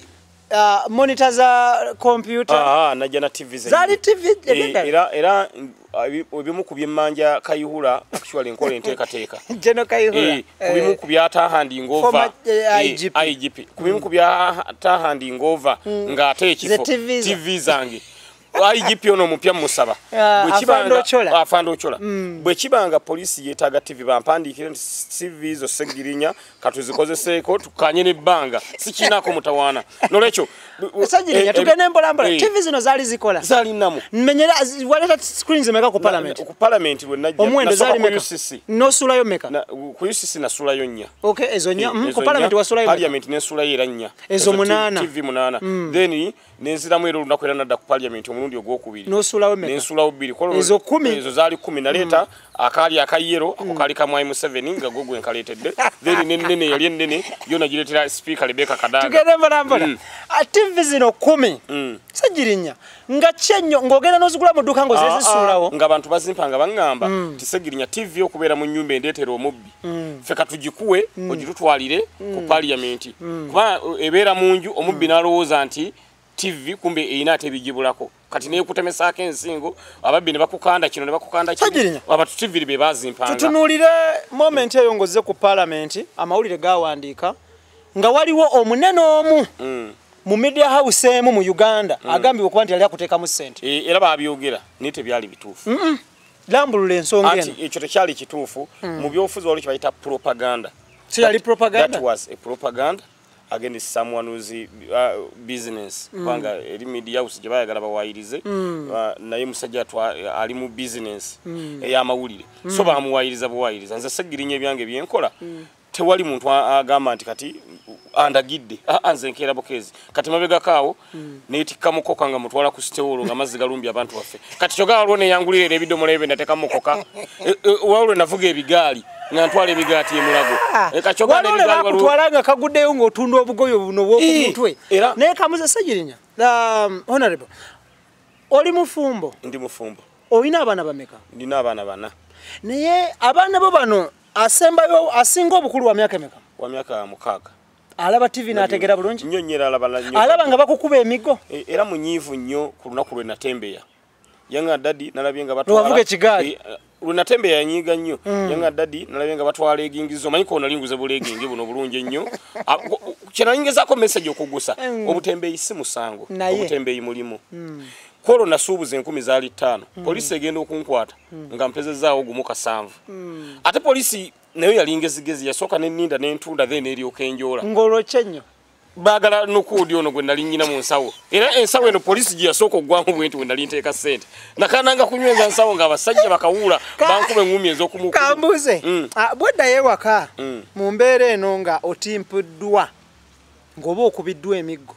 monitor za computer.
Najja na TV zennyini.
Zaali TV.
Era ebimu ku byemmanja Kayihura, actually nkola enteekateeka.
General Kayihura.
Ku bimu ku byatahanding over
IGP.
IGP. Ku bimu ku byatahanding over ng'ate ekifo TV zange. IGP ono omupya musaba. Afande Ochola. Bwe kibanga poliisi yeetaaga TV, bampandiikire nti TV zo Ssegirinya katuzikozeseko tukanye n'ebbanga, sikiinaako mutawaana. Nolwekyo
Ssegirinya, tugende mpola mpola. TV zino zaali zikola?
Zaali nnamu.
Menyera waleeta screens meka ku parliament?
Ku parliament lwe najja
omuwendo zaali meka?
UCC.
N'osuulayo meka?
Ku UCC nasuulayo 4.
Okay, ezo 4. Ku parliament wasuulayo?
Parliament nensuulayo era 4.
Ezo 8.
TV 8. Then nenziramu era olunaku era nadda ku parliament omulundi ogwokubiri.
N'osuulawo meka?
Nensulawo 2.
Ezo 10.
Ezo zaali 10. Naleeta akaali akayero, ako kaali ka Mwai Museveni nga gwo gwe nkaleetedde. Then nennene yali ennene yo nagireetera Speaker Rebecca Kadaga.
Tugende mpola mpola. TV zino 10. Ssegirinya nga kyenyo ng'ogenda n'ozigula mu dduuka ng'ozizisuulawo.
Nga abantu bazimpanga baŋŋamba nti Ssegirinya, TV okubeera mu nnyumba endeetera omubbi. Ffe katugikuwe ogitutwalire ku parliament. Kuba ebeera mu nju, omubbi n'alowooza nti TV, kumbe erina ate ebigibulako. Kati neekutemesaako ensingo, ababbi ne bakukanda kino ne bakukanda kino. Abantu TV be bazimpanga.
Tutunuulire moment eyo ng'ozze ku parliament, amawulire gawandiika nga waliwo omunene omu mu media house emu mu Uganda agambibwa okuba nti yali akuteekamu ssente.
Era baabyogera naye tebyali bituufu.
Lambulula ensonga eno.
Anti ekyo tekyali kituufu. Mu byobufuzi waliwo kye bayita propaganda.
So yali propaganda?
That was a propaganda against someone who's business. Kubanga eri media house gye bayagala bawayirize, naye musajja ali mu business ey'amawulire. So bamuwayiriza buwayiriza. Nze Ssegirinya ebyange byenkola, tewali muntu agamba nti kati andagidde. Nze nkeera bukeezi. Kati mabegako awo neetikka mukoka nga mutwala ku sitewolo nga amazzi galumbye abantu baffe. Kati kyokka waliwo neyangulira era ebidomola ebyo nateeka mukoka. Waliwo navuga ebigaali nga ntwala ebigaati e Mulago.
Waliwo bakutwala nga kaguddeyo ng'otunda obugoye buno obw'oku mutwe. Naye kamuze Ssegirinya, honorable, oli mufumbo?
Ndi mufumbo.
Olina abaana bameka?
Ndina abaana 4.
Naye abaana bo bano asembayo asinga obukulu wa myaka emeka?
Wa myaka 6.
Alaba TV n'ategeera bulungi?
Nnyo nnyo, era alaba nnyo.
Alaba nga bakukuba emiggo?
Era munyiivu nnyo. Ku lunaku lwe natembeya, yanga daddy nalabye nga batwala
Lwavuga ekigaali?
Lwe natembeya yanyiiga nnyo. Yanga daddy nalabye nga batwala leggings, omanyi ko nali nguze bu legging buno bulungi ennyo. Kye nali ngezaako message okugusa, obutembeeyi si musango, obutembeeyi mulimu. Kwolwo nasuubuza 1000 zaali 5. Poliisi egenda okunkwata nga mpezezaawo 1.7. Ate poliisi nayo yali ngezigezi, yasooka nenninda n'entunda, then eryoka enjoola.
Ng'olwo kye nnyo?
Baagala nukuudi ono gwe nali nnyina mu nsawo. Era ensawo eno poliisi gye yasooka oggwamu bwe nti we nali nteeka ssente. Nakananga kunyweza nsawo ng'abasajja bakawuula bankuba eŋŋumi ez'okumukuba.
Kambuze, bw'oddayo ewaka mu mbeera eno nga otimpiddwa ng'oba okubiddwa emiggo,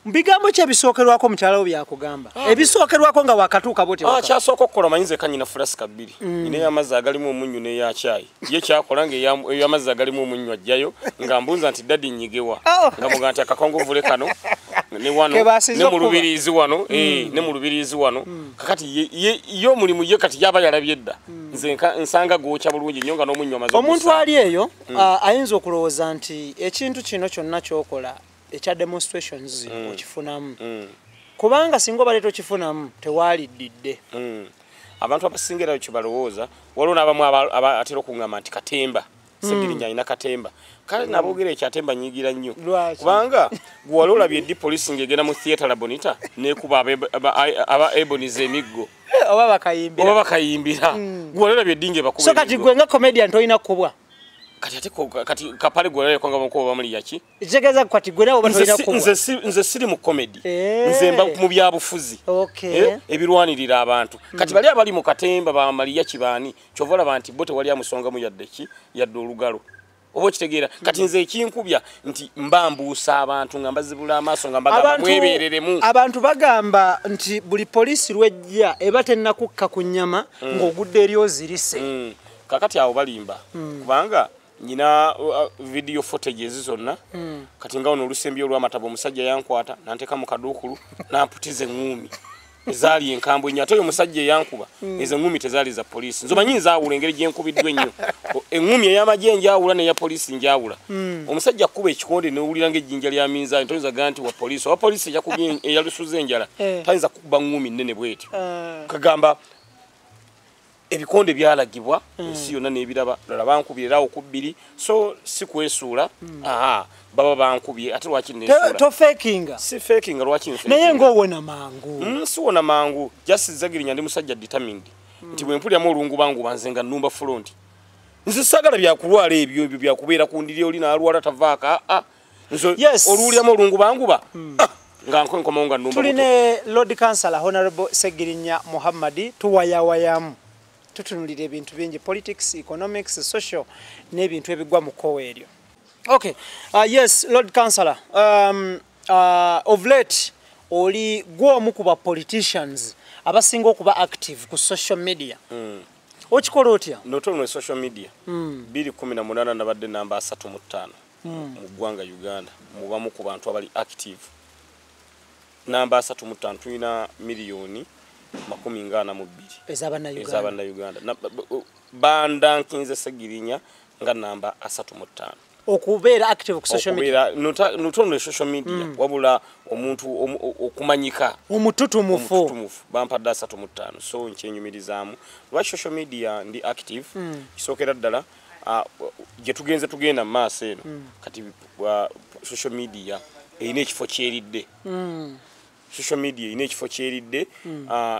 bigambo ki ebisookerwako mukyala wo byakugamba? Ebisookerwako nga wakatuuka bw'oti waka?
Kyasooka okukola, manyi nze kanyina fulasika 2. Nina ey'amazzi agalimu omunnyu n'eya caayi. Ye kyakola nga ey'amazzi agalimu omunnyu ajjayo nga mbuuza nti daddy nnyigewa. Nga mugamba nti akakongovule kano ne wano ne mu lubiriizi wano, ne mu lubiriizi wano. Kakati ye omulimu ye kati yaba yalabye dda. Nze nsanga gwokya bulungi nnyo nga n'omunnyu amaze.
Omuntu ali eyo ayinza okulowooza nti ekintu kino kyonna ky'okola ekya demonstrations okifunamu. Kubanga singa obadde tokifunamu tewaliddidde.
Abantu abasinga era kye balowooza, waliwo n'abamu atera okuŋŋamba nti katemba. Segirinya alina katemba. Kale nabogera ekyatemba nyigira nnyo, kubanga gwe wali olabye ddi poliisi ng'egenda mu theatre La Bonita nekuba aba ebonies emiggo
oba bakayimbira,
oba bakayimbira. Gwe wali olabye ddi ng'ebakuba?
So kati gwe nga comedian tolina kubwa?
Kati ate kati kapale gwe walabye nga bamukuba bamuli yaki?
Ekitegeeza kati gwe nawe oba tolina kubwa.
Nze siri mu comedy, nze mba mu byabufuzi ebirwanirira abantu. Kati bali abali mu katemba bamaliya kibaani, kyova olaba nti bo tewali amusongamu yadde ki, yadde olugalo. Oba okitegeera? Kati nze ekinkubya nti mba mbuusa abantu nga mbazibula amaaso nga mbagamba mwebereremu.
Abantu bagamba nti buli poliisi lwejja eba tennakukka ku nnyama ng'ogudde eri ozirise.
Kakati awo balimba, kubanga nyina video footage ezi zonna. Kati nga ono olusembye olw'amatabo, omusajja yankwata nanteeka mu kaduukulu namputiza eŋŋuumi ezaali enkambwe ennyo. Ate oyo omusajja eyankuba, ezo eŋŋuumi tezaali za poliisi. Nze omanyi nzaawula engeri gye nkubiddwa ennyo. Eŋŋuumi ey'amagye njawula n'eya poliisi njawula. Omusajja akkuba ekikonde n'owulira ng'ejjinja lya minzaani, toyinza gamba nti wa poliisi. Owa poliisi eyakubye eyalusuza enjala tayinza kukuba ŋŋuumi nnene bw'etyo. Kagamba ebikonde byalagibwa ensi yonna n'ebiraba. Lala bankubye era awo ku bbiri, so si kwesuula. Aha, baba bankubye, ate lwaki neesuula?
Tofekinga.
Si fakinga, lwaki nfakinga?
Naye ng'owona mangu.
Siwona mangu, just Zagirinya ndi musajja determined nti bwe mpuliramu olungubanguba nze nga nnumba front. Nze saagala byakulwala ebyo, ebyo byakubeera ku ndiri oli n'alwala tavaako. Aa, nze oluwuliramu olungubanguba nga nkomawo nga nnumba.
Tuli ne Lord Councillor Honorable Segirinya Muhammad, tuwayawayamu, tutunulira ebintu bingi, politics, economics, social n'ebintu ebigwa mu kkowa eryo. Okay, yes, Lord Councillor, of late oli gw'omu ku ba politicians abasinga okuba active ku social media. Okikola otya?
Not only social media, 2018 nabadde namba 35 mu ggwanga Uganda mubamu ku bantu abali active. Namba 35, tulina miliyoni 42
ez'abannayuganda.
Ez'abannayuganda bandankinze Segirinya nga namba 35
okubeera active ku social media.
Okubeera not only social media, wabula omuntu okumanyika
omututumufu.
Omututumufu bampadde 35. So nkyenyumirizaamu. Lwaki social media ndi active? Kisookera ddala, gye tugenze tugenda mu maaso eno, kati social media erina ekifo kyeridde. Social media erina ekifo kyeridde,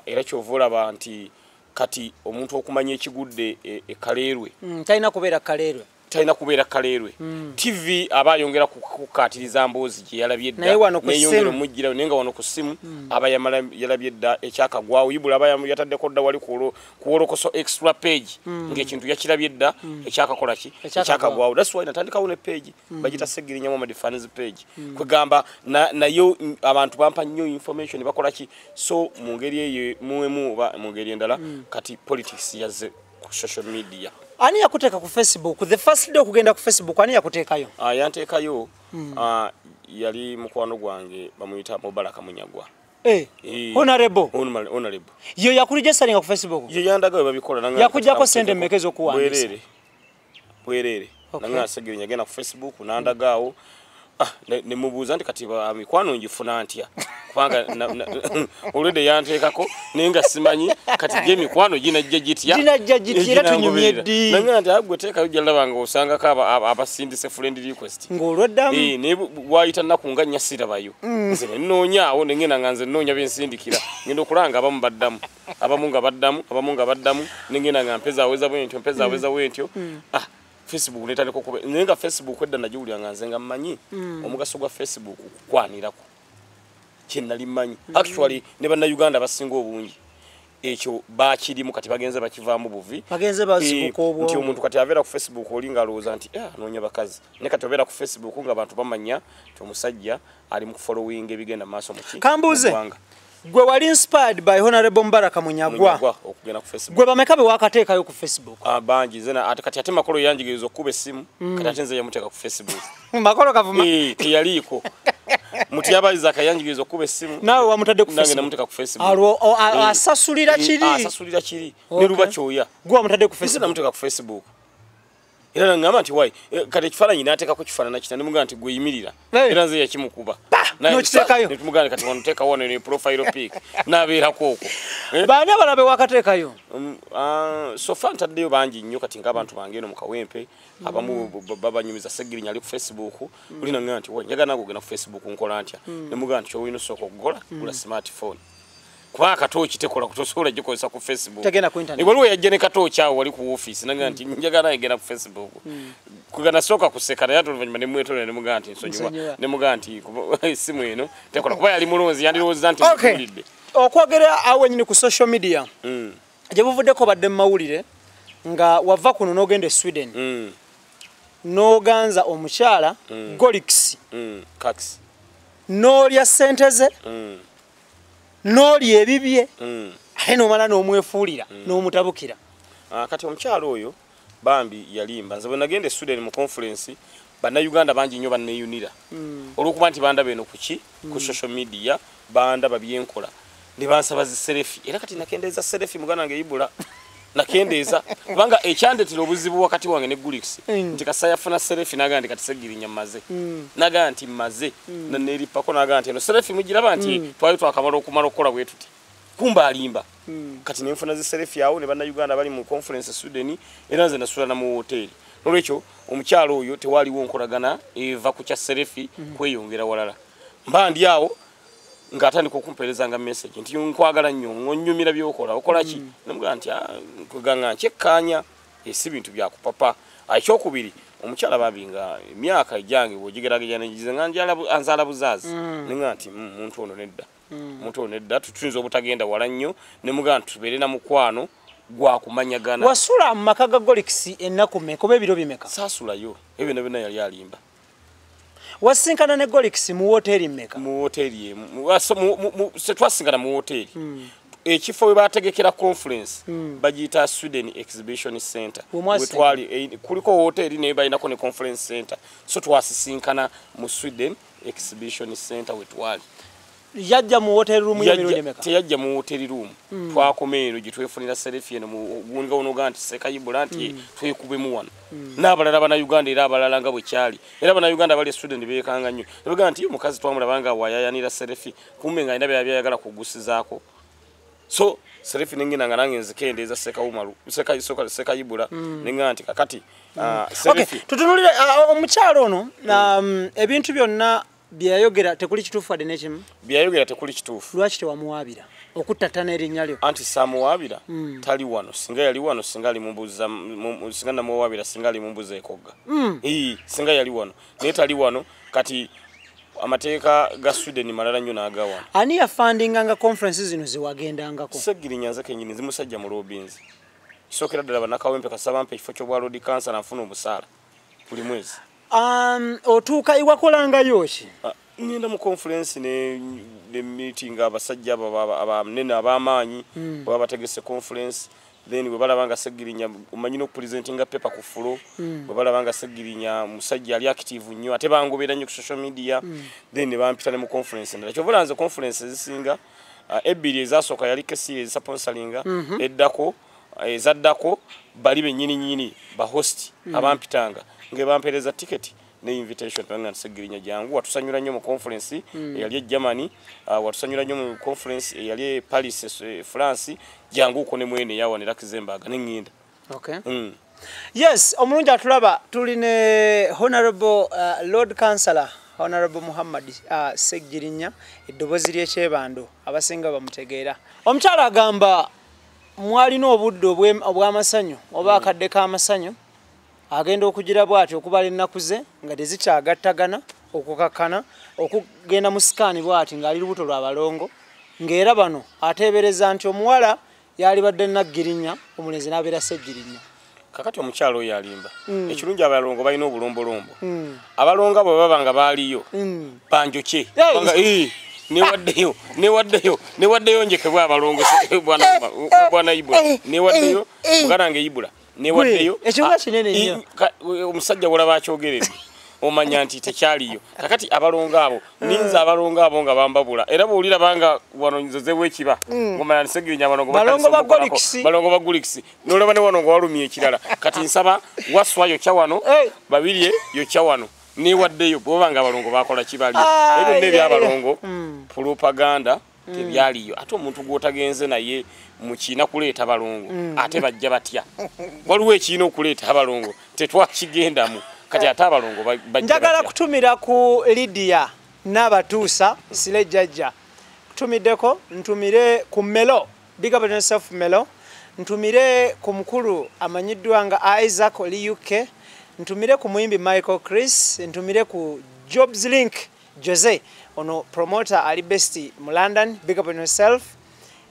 era kyova olaba nti kati omuntu okumanya ekigudde e Kaleerwe
Talina kubeera Kaleerwe.
Talina kubeera Kaleerwe. TV aba ayongera kukaatiriza mboozi gye yalabye dda,
Naye wano ku
neyongera
ssimu.
omugirayo. Naye nga wano ku ssimu aba yamala yalabye dda ekyakagwawo. Ibula aba yataddeko dda wali ku Wolokoso Extra page ng'ekintu yakirabye dda ekyakakola ki?
Ekyakagwawo.
Ekyakagwawo. That's why natandikawo ne page bagita Segirinya Muhammad Fans page. Kwegamba nayo abantu bampa nnyo information, bakola ki. So mu ngeri eyo muemu oba mu ngeri endala, kati politics yazze ku social media.
Ani yakuteeka ku Facebook the first day okugenda ku Facebook? Ani yakuteekayo?
Yanteekayo yali mukwano gwange, bamuyita Mubaraka Munyagwa.
Honorable.
Honorable.
Ye yakuregisteringa ku Facebook?
Ye yandaga we babikola.
Yakuggyako sente mmeka ez'okuwandiisa?
Bwerere, bwerere. Nanga Segirinya genda ku Facebook nandagaawo. Ne mubuuza nti kati mikwano ngifuna ntya, kubanga already yanteekako naye nga simanyi kati gye emikwano ginajja gitya.
Ginajja gitya, era tunyumye ddi?
Nanga nti agwe teekayo gyalaba nga osangako abasindise friend request.
Ng'olweddamu.
Naye wayita nnaku nga nnya sirabayo. Nze ne nnoonyaawo, ne ngenda nga nze nnoonya bensindikira, ngenda okulanga abamu baddamu, abamu nga baddamu, abamu nga baddamu, ne ngenda nga mpezaaweza bwe ntyo, mpezaaweza bwe ntyo. Facebook netandika okuba, naye nga Facebook edda nagiwulira nga nze nga mmanyi omugaso gwa Facebook okukwanirako, kye nali mmanyi. Actually ne bannayuganda abasinga obungi ekyo bakirimu, kati bagenze bakivaamu buvi.
Bagenze bazibuka obwongo.
Nti omuntu kati abeera ku Facebook oli ng'alowooza nti anoonya bakazi, naye kati obeera ku Facebook ng'abantu bamanya nti omusajja ali mu kufollowinga ebigenda mu maaso muki
Kambuuze.
mu ggwanga.
Gwe wali inspired by Honorable Mubaraka Munyagwa?
Munyagwa okugenda ku Facebook.
Gwe bameka be wakateekayo ku Facebook?
Bangi. Nze ate kati ate Makolo yanjigiriza okukuba essimu, kati ate nze yamuteeka ku Facebook.
Makolo Kavuma?
Teyaliiko. Mutyaba Isaac yanjigiriza okukuba essimu.
Naawe wamutadde ku
Nange
Facebook?
namuteeka ku Facebook.
Alwo asasulira kiri?
Asasulira kiri. Ne luba kyoya.
Gwe wamutadde ku
Nze
Facebook?
namuteeka ku Facebook. Era nangamba nti why? Kati ekifaananyi n'ateekako kifaanana kita, ne mugamba nti gwe yimirira. Era nze yakimukuba.
N'okiteekayo.
Netumugamba kati wano teeka wano ne profile pic n'abeerako okwo.
Baani abalabe wakateekayo?
So far ntaddeyo bangi nnyo kati ng'abantu bange eno mu Kawempe abamu babanyumiza Ssegirinya ali ku Facebook olina nga nti njagala nange ogenda ku Facebook nkola ntya ne mugamba nti ky'olina osooka okukola gula smartphone kuba akatooki tekola kutosobola gikozesa ku Facebook.
Tegenda ku internet.
Waliwo yajja ne katooki awo wali ku office nanga nti njagala nange genda ku Facebook. Kugana sooka kuseka naye ate oluvannyuma ne mwetolera ne mugamba nti nsonyiwa ne mugamba nti essimu eno tekola kuba yali mulonzi yandirowooza nti mpulidde.
Okwogera awo wennyini ku social media gye buvuddeko badde mu mawulire nga wava kuno n'ogenda e Sweden n'oganza omukyala Golix
Kax
n'olya ssente ze n'olya ebibye ate n'omala n'omwefuulira n'omutabukira.
Kati omukyala oyo bambi yalimba. Nze bwe nagenda e Sweden mu conference bannayuganda bangi nnyo banneeyunira olw'okuba nti bandaba eno kuki ku social media bandaba byenkola ne bansaba zi selfie era kati nakendeeza selfie muganda wange Ibula nakendeeza kubanga ekyandetera obuzibu wakati wange ne Gulix nti kasa yafuna selfie n'agamba nti kati Ssegirinya mmaze n'agamba nti mmaze neerippako n'agamba nti eno selfie mugiraba nti twali twakamala okumala okukola bwe tuti kumba alimba. Kati ne nfuna zi selfie awo ne bannayuganda bali mu conference Sweden era nze nasula na mu hoteeri. Nolwekyo omukyalo oyo tewaliwo nkolagana eva ku kya selfie kweyongera walala. Mba ndi awo ng'atandika okumpeerezanga message nti nkwagala nnyo ng'onnyumira by'okola okola ki namugamba nti nkuganga nkyekkaanya si bintu byakupapa. Ekyokubiri omukyala bambi nga emyaka egyange bw'ogigeraageranya negize nga anzaala buzaazi nenga nti muntu ono nedda muntu ono nedda tuyinza obutagenda wala nnyo ne mugamba nti tubeere na mukwano gwakumanyagana.
Wasula mu maka ga Golix ennaku mmeka oba ebiro bimeka?
Saasulayo ebyo byonna byonna yali alimba.
Wasinkana ne Golix mu woteeri mmeka?
Mu woteeri emu twasinkana mu woteeri ekifo we bategekera conference bagiyita Sweden Exhibition Center wetwali kuliko woteeri naye balinako ne conference center so twasisinkana mu Sweden Exhibition Center wetwali.
Yajja mu hotel room y'emirundi emeka?
Teyajja mu hotel room. Twakoma eno gye twefunira selfie eno nga onoga nti Ssekayibula nti twekubemu wano. N'abalala bannayuganda era abalala nga bwe kyali. Era bannayuganda bali e Sweden beekanga nnyo. Bagaa nti omukazi twamulaba nga wayayanira selfie kumbe nga alina byayagala kugusizaako. So selfie nengenda nga nange nzikendeeza Ssekayibula nenga nti kakati selfie.
Tutunulire omukyalo ono ebintu byonna byayogera tekuli kituufu wadde n'ekimu?
Byayogera tekuli kituufu.
Lwaki tewamuwaabira okuttattana erinnya lyo?
Anti saamuwaabira tali wano singa yali wano singa ali mumbuza singa namuwaabira singa ali mumbuza ekogga singa yali wano naye tali wano. Kati amateeka ga Sweden malala nnyo n'aga wano.
Ani yafandinganga conference zino zewagendangako?
Ssegirinya nze kennyini nzi musajja mu lobinzi kisookera ddala bannakawempe kasaba mpa ekifo ky'obwa Lord Councillor nfuna omusaala buli mwezi.
Otuuka iwakolangayo ki?
Ngenda mu conference ne meeting abasajja abanene ab'amaanyi baba bategese conference then bwe balaba nga Ssegirinya omanyi n'okupresentinga paper ku floor bwe balaba nga Ssegirinya musajja ali active nnyo ate bangoberera nnyo ku social media then ne bampita ne mu conference endala. Kyova nze conference ezisinga ebbiri ezasooka yali KCA ezisponsoringa eddako ezaddako bali bennyini nnyini ba host abampitanga nge bampeereza ticket ne invitation banga Ssegirinya jangu watusanyula nnyo mu conference eyali e Germany, watusanyula nnyo mu conference eyali e Paris France, jangu uko ne mwene yawa ne Luxembourg ne ngenda.
Okay. Yes, omulungi atulaba tuli ne Honorable Lord Councillor Honorable Muhammad Ssegirinya eddoboozi ly'ekyebando abasinga bamutegeera. Omukyala agamba mwalina obudde obw'amasanyu oba akadde k'amasanyu agenda okugira bw'ati okubala ennaku ze nga tezikyagattagana okukakkana okugenda mu sikaani bw'ati ng'ali lubuto lwa balongo ng'era bano ateebereza nti omuwala yalibadde Naggirinya omulenzi n'abeera Ssegirinya.
Kakati omukyalo oyo alimba. Ekirungi abalongo balina obulombolombo. Abalongo abo baba nga baaliyo banjokye newaddeyo njekebwa abalongo bwana Ibula newaddeyo muganda wange Ibula newaddeyo
ekibuga kinene nnyo
omusajja wolaba akyogeredde omanya nti tekyaliyo. Kakati abalongo abo ninza abalongo abo nga bambabula era bw'owulira banga wano nzozeewo ekiba ng'omanya nti Ssegirinya abalongo ba Golix n'olaba ne wano nga walumye ekirala. Kati nsaba Waswa yokya wano, Babirye yokya wano. Newaddeyo bwoba nga abalongo bakola kibali ebyo byonna ebyabalongo propaganda tebyaliyo. Ate omuntu gw'otagenze naye mu kiina kuleeta balongo ate bajja batya? Waliwo ekiina okuleeta abalongo tetwakigendamu, kati ate abalongo bajja.
Njagala kutumira ku Lydia n'abatuusa sile jjajja kutumiddeko, ntumire ku Melo, big up on yourself Melo, ntumire ku mukulu amanyiddwa nga Isaac oli UK, ntumire ku muyimbi Michael Chris, ntumire ku Jobs Link Jose, ono promoter ali best mu London, big up on yourself.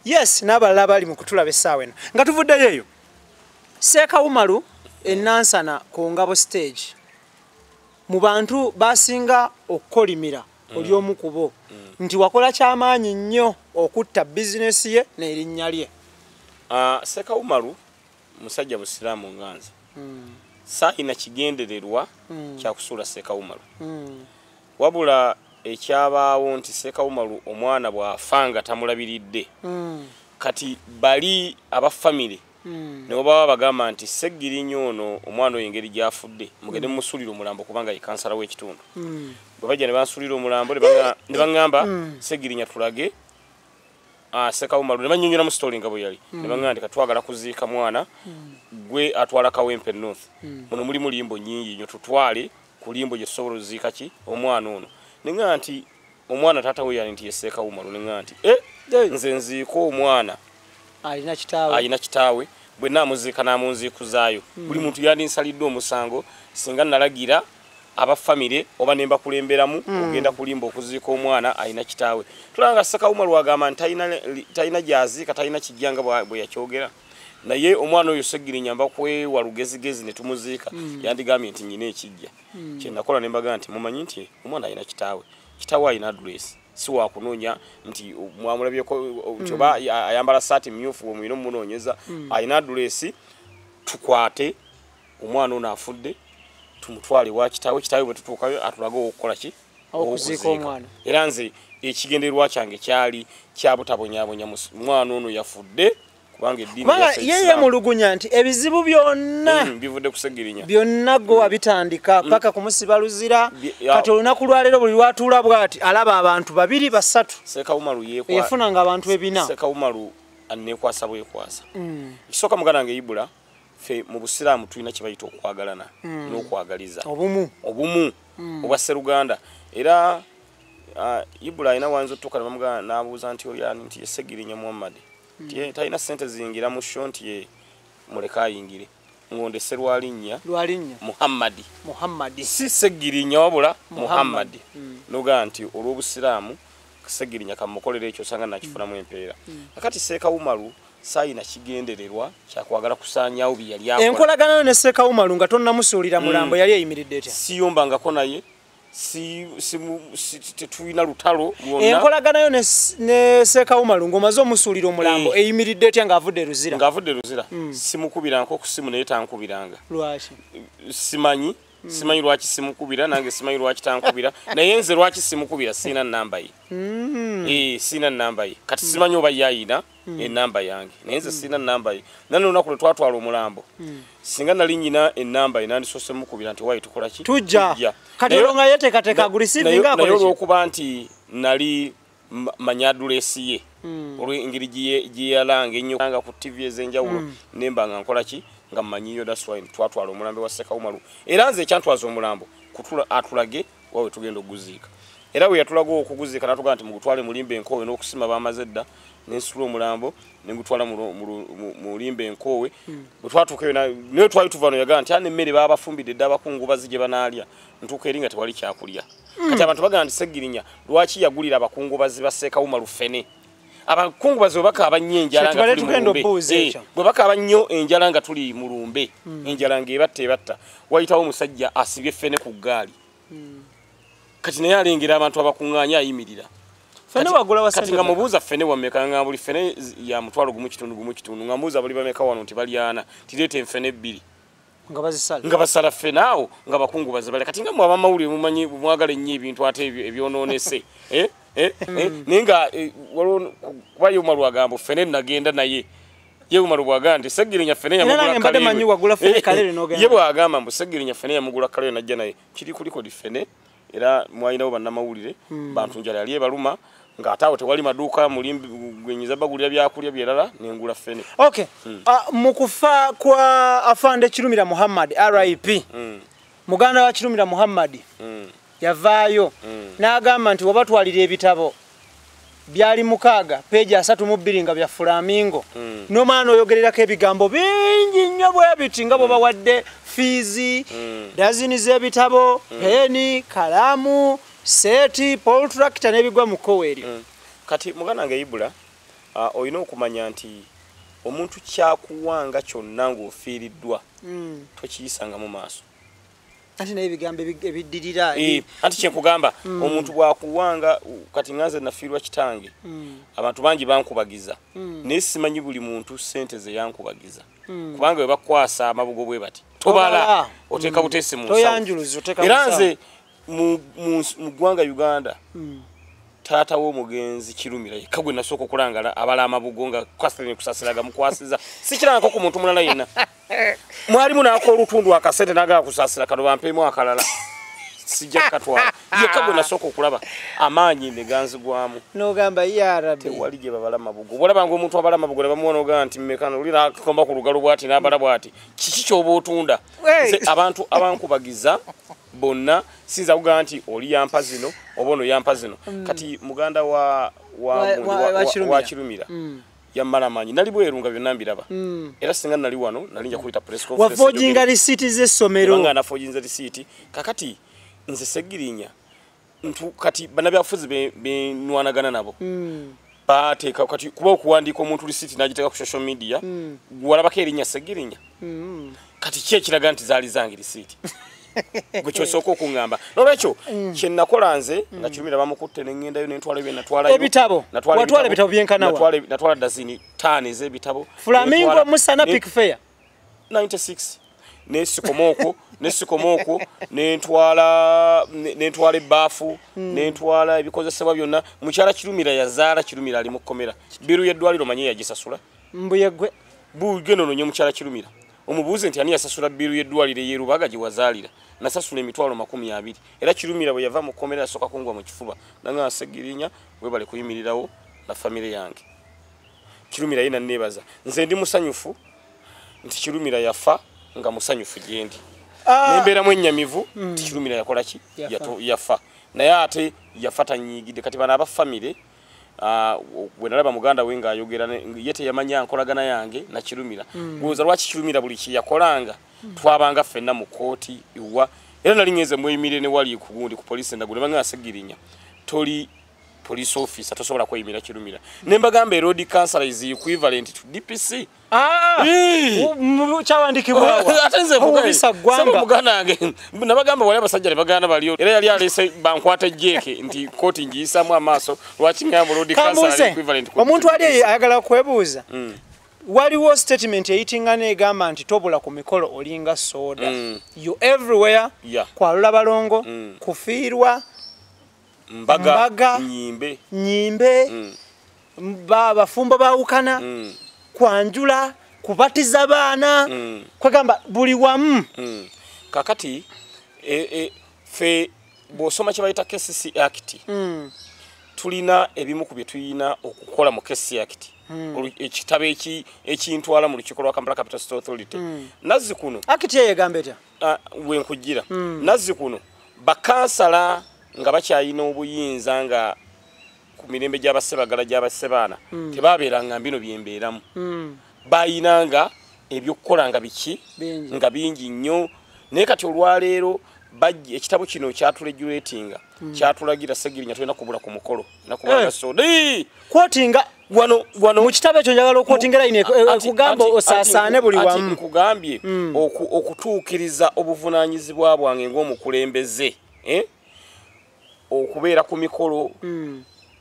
Yes, n'abalala bali mu kutulaba essaawa eno. Nga tuvuddeyo eyo, Seeka Umaru enansana ku Ngabo stage mu bantu basinga okukolimira oli omu ku bo nti wakola kyamaanyi nnyo okutta bizinesi ye n'erinnya lye.
Seeka Umaru musajja musiraamu nga nze. Saayina kigendererwa kyakusuula Seeka Umaru. Wabula ekyabaawo nti Seeka Umaru omwana bw'afa nga tamulabiridde, kati bali aba famire ne baba bagamba nti Ssegirinya ono omwana oyo engeri gy'afudde mugende mumusuulire omulambo kubanga ye kansala w'ekitundu. Bwe bajja ne bansuulira omulambo ne baŋŋamba Ssegirinya tulage Seeka Umaru, ne bannyonnyola mu story nga bwe yali, ne baŋŋamba nti katwagala kuziika mwana gwe atwala Kawempe North, muno mulimu limbo nnyingi nnyo, tutwale ku limbo gye tusobola oziika ki omwana ono. Ne ŋŋamba nti omwana taata we yali nti ye Seeka Umaru, ne ŋŋamba nti nze nziika omwana
alina kitaawe,
alina kitaawe, bwe naamuziika n'amunziikuzaayo. Buli muntu yandinsalidde omusango singa nalagira aba famire oba ne mbakulemberamu ogenda kulimba okuziika omwana alina kitaawe. Tulaba nga Seeka Umaru agamba nti talina gy'aziika, talina kijja nga bwe yakyogera, naye omwana oyo Ssegirinya mbakwewa lugezigezi ne tumuziika, yandigambye nti nnyina ekijja. Kye nakola ne mbagamba nti mumanyi nti omwana alina kitaawe, kitaawe alina address, si wakunoonya nti mwamulabyeko nti oba ayambala saati myufu omulina omunoonyeza, alina address, tukwate omwana ono afudde tumutwale wa kitaawe, kitaawe bwe tutuukayo atulage okukola ki,
okuziika omwana.
Era nze ekigendererwa kyange kyali kya butabonyabonya mwana ono yafudde kubanga eddiini
ye yemulugunya nti ebizibu byonna
bivudde ku Ssegirinya
byonna gwe wabitandika paka kumusiba luzira. Kati olunaku lwaleero buli lwatuula bw'ati alaba abantu babiri basatu.
Seeka Umaru
yefunanga abantu ebina.
Seeka Umaru aneekwasa bwekwasa. Ekisooka muganda wange Ibula, ffe mu busiraamu tulina kye bayita okwagalana n'okwagaliza obumu obwa sseruganda. Era Ibula alina wanza otuuka ne bamugamba n'abuuza nti oyo ani, nti ye Ssegirinya Muhammad, nti talina ssente ziyingira mu sho, nti ye muleke ayingire, ng'ondese lwalinnya Muhammadi, si Ssegirinya wabula Muhammadi. N'ogamba nti olw'obusiraamu Ssegirinya kamukolera ekyo osanga nakifunamu empeera. Kakati Seeka Umaru saayina kigendererwa kyakwagala kusaanyaawo bye yali akola.
Enkolagana yo ne Seeka Umaru nga tonnamusuulira mulambo yali eyimiridde etya?
Siyombangako naye, tetulina lutalo lwonna.
Enkolagana yo ne Seeka Umaru ng'omaze omusuulira omulambo eyimiridde etya ng'avudde e Luzira?
Ng'avudde e Luzira simukubirangako ku ssimu naye tankubiranga.
Lwaki?
Simanyi, simanyi lwaki simukubira, nange simanyi lwaki tankubira, naye nze lwaki simukubira sirina nnamba ye. Sirina nnamba ye. Kati simanyi oba ye ayina ennamba yange, naye nze sirina nnamba ye. Nane olunaku lwe twatwala omulambo, singa nali nnyina ennamba ye nandisoose mukubira nti waayi tukola ki?
Tujja. Kati olwo nga yeteekateeka agulisiivinga akola ki?
Naye olw'okuba nti nali manya address ye, olw'engeri gye yalanga ennyo nga ku TV ez'enjawulo, ne mba nga nkola ki? Nga mmanyiyo. That's why twatwala omulambo wa Seeka Umaru. Era nze ekyantwaza omulambo atulage wa we tugenda okuguziika. Era we yatulaga okuguziika n'atugamba nti mugutwale mulimbe enkoowe n'okusima baamaze dda, ne nsitula omulambo ne ngutwala mu limbe enkoowe. Bwe twatuuka eyo naye twali tuva wano yagamba nti ana emmere baabafumbidde dda abakungubazi gye banaalya, ntuuka eri nga tewali kyakulya. Kati abantu bagamba nti Ssegirinya lwaki yagulira abakungubazi ba Seeka Umaru ffene? Abakungubazi bwe bakaaba nnyo enjala nga tuli mu lumbe, bwe bakaaba nnyo enjala nga tuli mu lumbe, enjala ng'ebatta ebatta, wayitawo omusajja asibye ffene ku ggaali. Kati naye alengera abantu abakuŋŋaanya ayimirira. Kati nga mubuuza ffene wammeka, nga buli ffene ya 1.5 1.5, nga mubuuza buli bameka wano nti bali ana, tireeta enfene 2
nga
basala ffene awo nga bakungubazi bali. Kati nga mmwe abamawulire mumanyi mwagala ennyo ebintu ate ebyonoonese. Naye nga waliwo kuba ye Umaru agamba ffene nagenda naye Ye Umaru bw'agamba nti Ssegirinya ffene yamugula Kaleerwe, ye bw'agamba mbu Ssegirinya ffene yamugula Kaleerwe najja naye, kiri ku record ffene. Era mwalinawo bannamawulire, bantu njala yali ebaluma, ng'ate awo tewali maduuka mulimbi gwenyiza bagulira byakulya byerala, nengula ffene.
Okay. Mu kufa kwa Afande Kirumira Muhammad RIP, muganda wa Kirumira Muhammad yavaayo n'agamba nti wabatwalira ebitabo byali 6 peji 32 nga bya Flamingo, n'omwana oyogererako ebigambo bingi nnyo bwe biti nga bw'obawadde fiizi, dazini z'ebitabo, peni, kalamu, seti, protractor n'ebigwa mu kkowe eryo.
Kati muganda wange Ibula, olina okumanya nti omuntu kyakuwanga kyonna ng'ofiiriddwa tokiyisanga mu maaso.
Ate naye ebigambo ebiddirira.
Anti kyenkugamba, omuntu bw'akuwanga, kati nganze nafiirwa kitange, abantu bangi bankubagiza, naye simanyi buli muntu ssente ze yankubagiza, kubanga bwe bakwasa amabugo bwe bati tobala, oteeka buteesi mu nsawo. Era nze mu ggwanga Uganda, taata w'omugenzi Kirumira yekka gwe nasooka okulangala abala amabugo nga Catherine Kusasira gamukwasiza, sikirangako ku muntu mulala yenna. Mwalimu n'akola olutundu akasente n'agala Kusasira kano bampeemu akalala, sijja kukatwala. Yekka gwe nasooka okulaba amaanyi ne ganzigwamu.
N'ogamba ya Rabbi,
tewali gye babala mabugo. Bw'olaba ng'omuntu abala amabugo ne bamuwa n'ogamba nti mmeka, oli n'akomba ku lugalo bw'ati n'abala bw'ati, kiki ky'oba otunda? Nze abantu abankubagiza bonna siyinza kugamba nti oli yampa zino oba ono yampa zino. Kati muganda wa Kirumira yammala amaanyi, nali bweru nga byonna mbiraba. Era singa nali wano nali nja kuyita press conference.
Wafojinga risiiti z'essomero.
Nga nafojinze risiiti. Kakati nze Ssegirinya kati bannabyabufuzi benwanagana nabo bateeka kati kuba okuwandiika omuntu risiiti n'agiteeka ku social media, walabako erinnya Ssegirinya. Kati ki ekiraga nti zaali zange risiiti? Gwe kyosooka okuŋŋamba. N'olwekyo kye nakola nze nga Kirumira bamukutte ne ŋŋendayo ne ntwalayo bye natwalayo.
Ebitabo. Watwala ebitabo byenkana wa?
Natwala dazini 5 ez'ebitabo.
Flamingo, Musana, Pick Fair.
96. Nesikoma okwo nentwala ebbaafu, nentwala ebikozesebwa byonna. Mukyala Kirumira yazaala Kirumira ali mu kkomera. Biru y'eddwaliro manye yagisasula.
Mbuye gwe.
Genda onoonye mukyala Kirumira, omubuuze nti ani yasasula bbiru y'eddwaliro ey'e Rubaga gye wazaalira. Nasasula emitwalo 20. Era Kirumira bwe yava mu kkomera yasooka kungwa mu kifuba, nangamba Ssegirinya webale kuyimirirawo na famire yange. Kirumira ye nanneebaza. Nze ndi musanyufu nti Kirumira yafa nga musanyufu gye ndi. Nembeeramu ennyamivu nti Kirumira yakola ki? Yafa. Naye ate yafa tanyiigidde. Kati bano aba famire, bwe nalaba muganda we ng'ayogera, ye teyamanya nkolagana yange na Kirumira. Gw'oza lwaki Kirumira buli kye yakolanga twabanga ffenna mu kkooti ewa. Era nali ngenze mweyimirire ne wali ku gundi ku poliisi endagu ne bangamba Ssegirinya toli police officer, tosobola kweyimira Kirumira. Ne mbagamba road council is equivalent to DPC.
Kyawandikibwa
ate nze muganda wange nabagamba wali abasajja ne baganda baliyo, era yali aleese bankwata ejjeeke nti kkooti ngiyisaamu amaaso lwaki ngamba road council equivalent.
Omuntu ali ayagala kwebuuza, waliwo statement eyitingana egamba nti tobula ku mikolo olinga soda. You everywhere, kwalula balongo, kufiirwa,
mbaga,
nyimbe, bafumbo baawukana, kwanjula, kubatiza baana, kwegamba buli wamu.
Kakati fe bw'osoma kye bayita KCC Act, tulina ebimu ku bye tulina okukola mu KCC Act. Ekitabo ekintwala mu lukiiko lwa Kampala Capital City Authority. Nazzi kuno
Act eyo egamba etya?
We nkujjira. Nazzi kuno bakansala nga bakyalina obuyinza nga ku mirembe gy'abasebagala gy'abasebaana, tebabeeranga bino byembeeramu. Bayinanga ebyokukola nga biki nga bingi nnyo. Naye kati olwaleero ekitabo kino kyaturegulatinga, kyatulagira Ssegirinya tolina kubula ku mukolo nakubanga soda.
Kwotinga
wano
mu kitabo ekyo njagala okwotinga layini ekugamba osaasaane buli wamu.
Nkugambye okutuukiriza obuvunaanyizibwa bwange ng'omukulembeze, okubeera ku mikolo.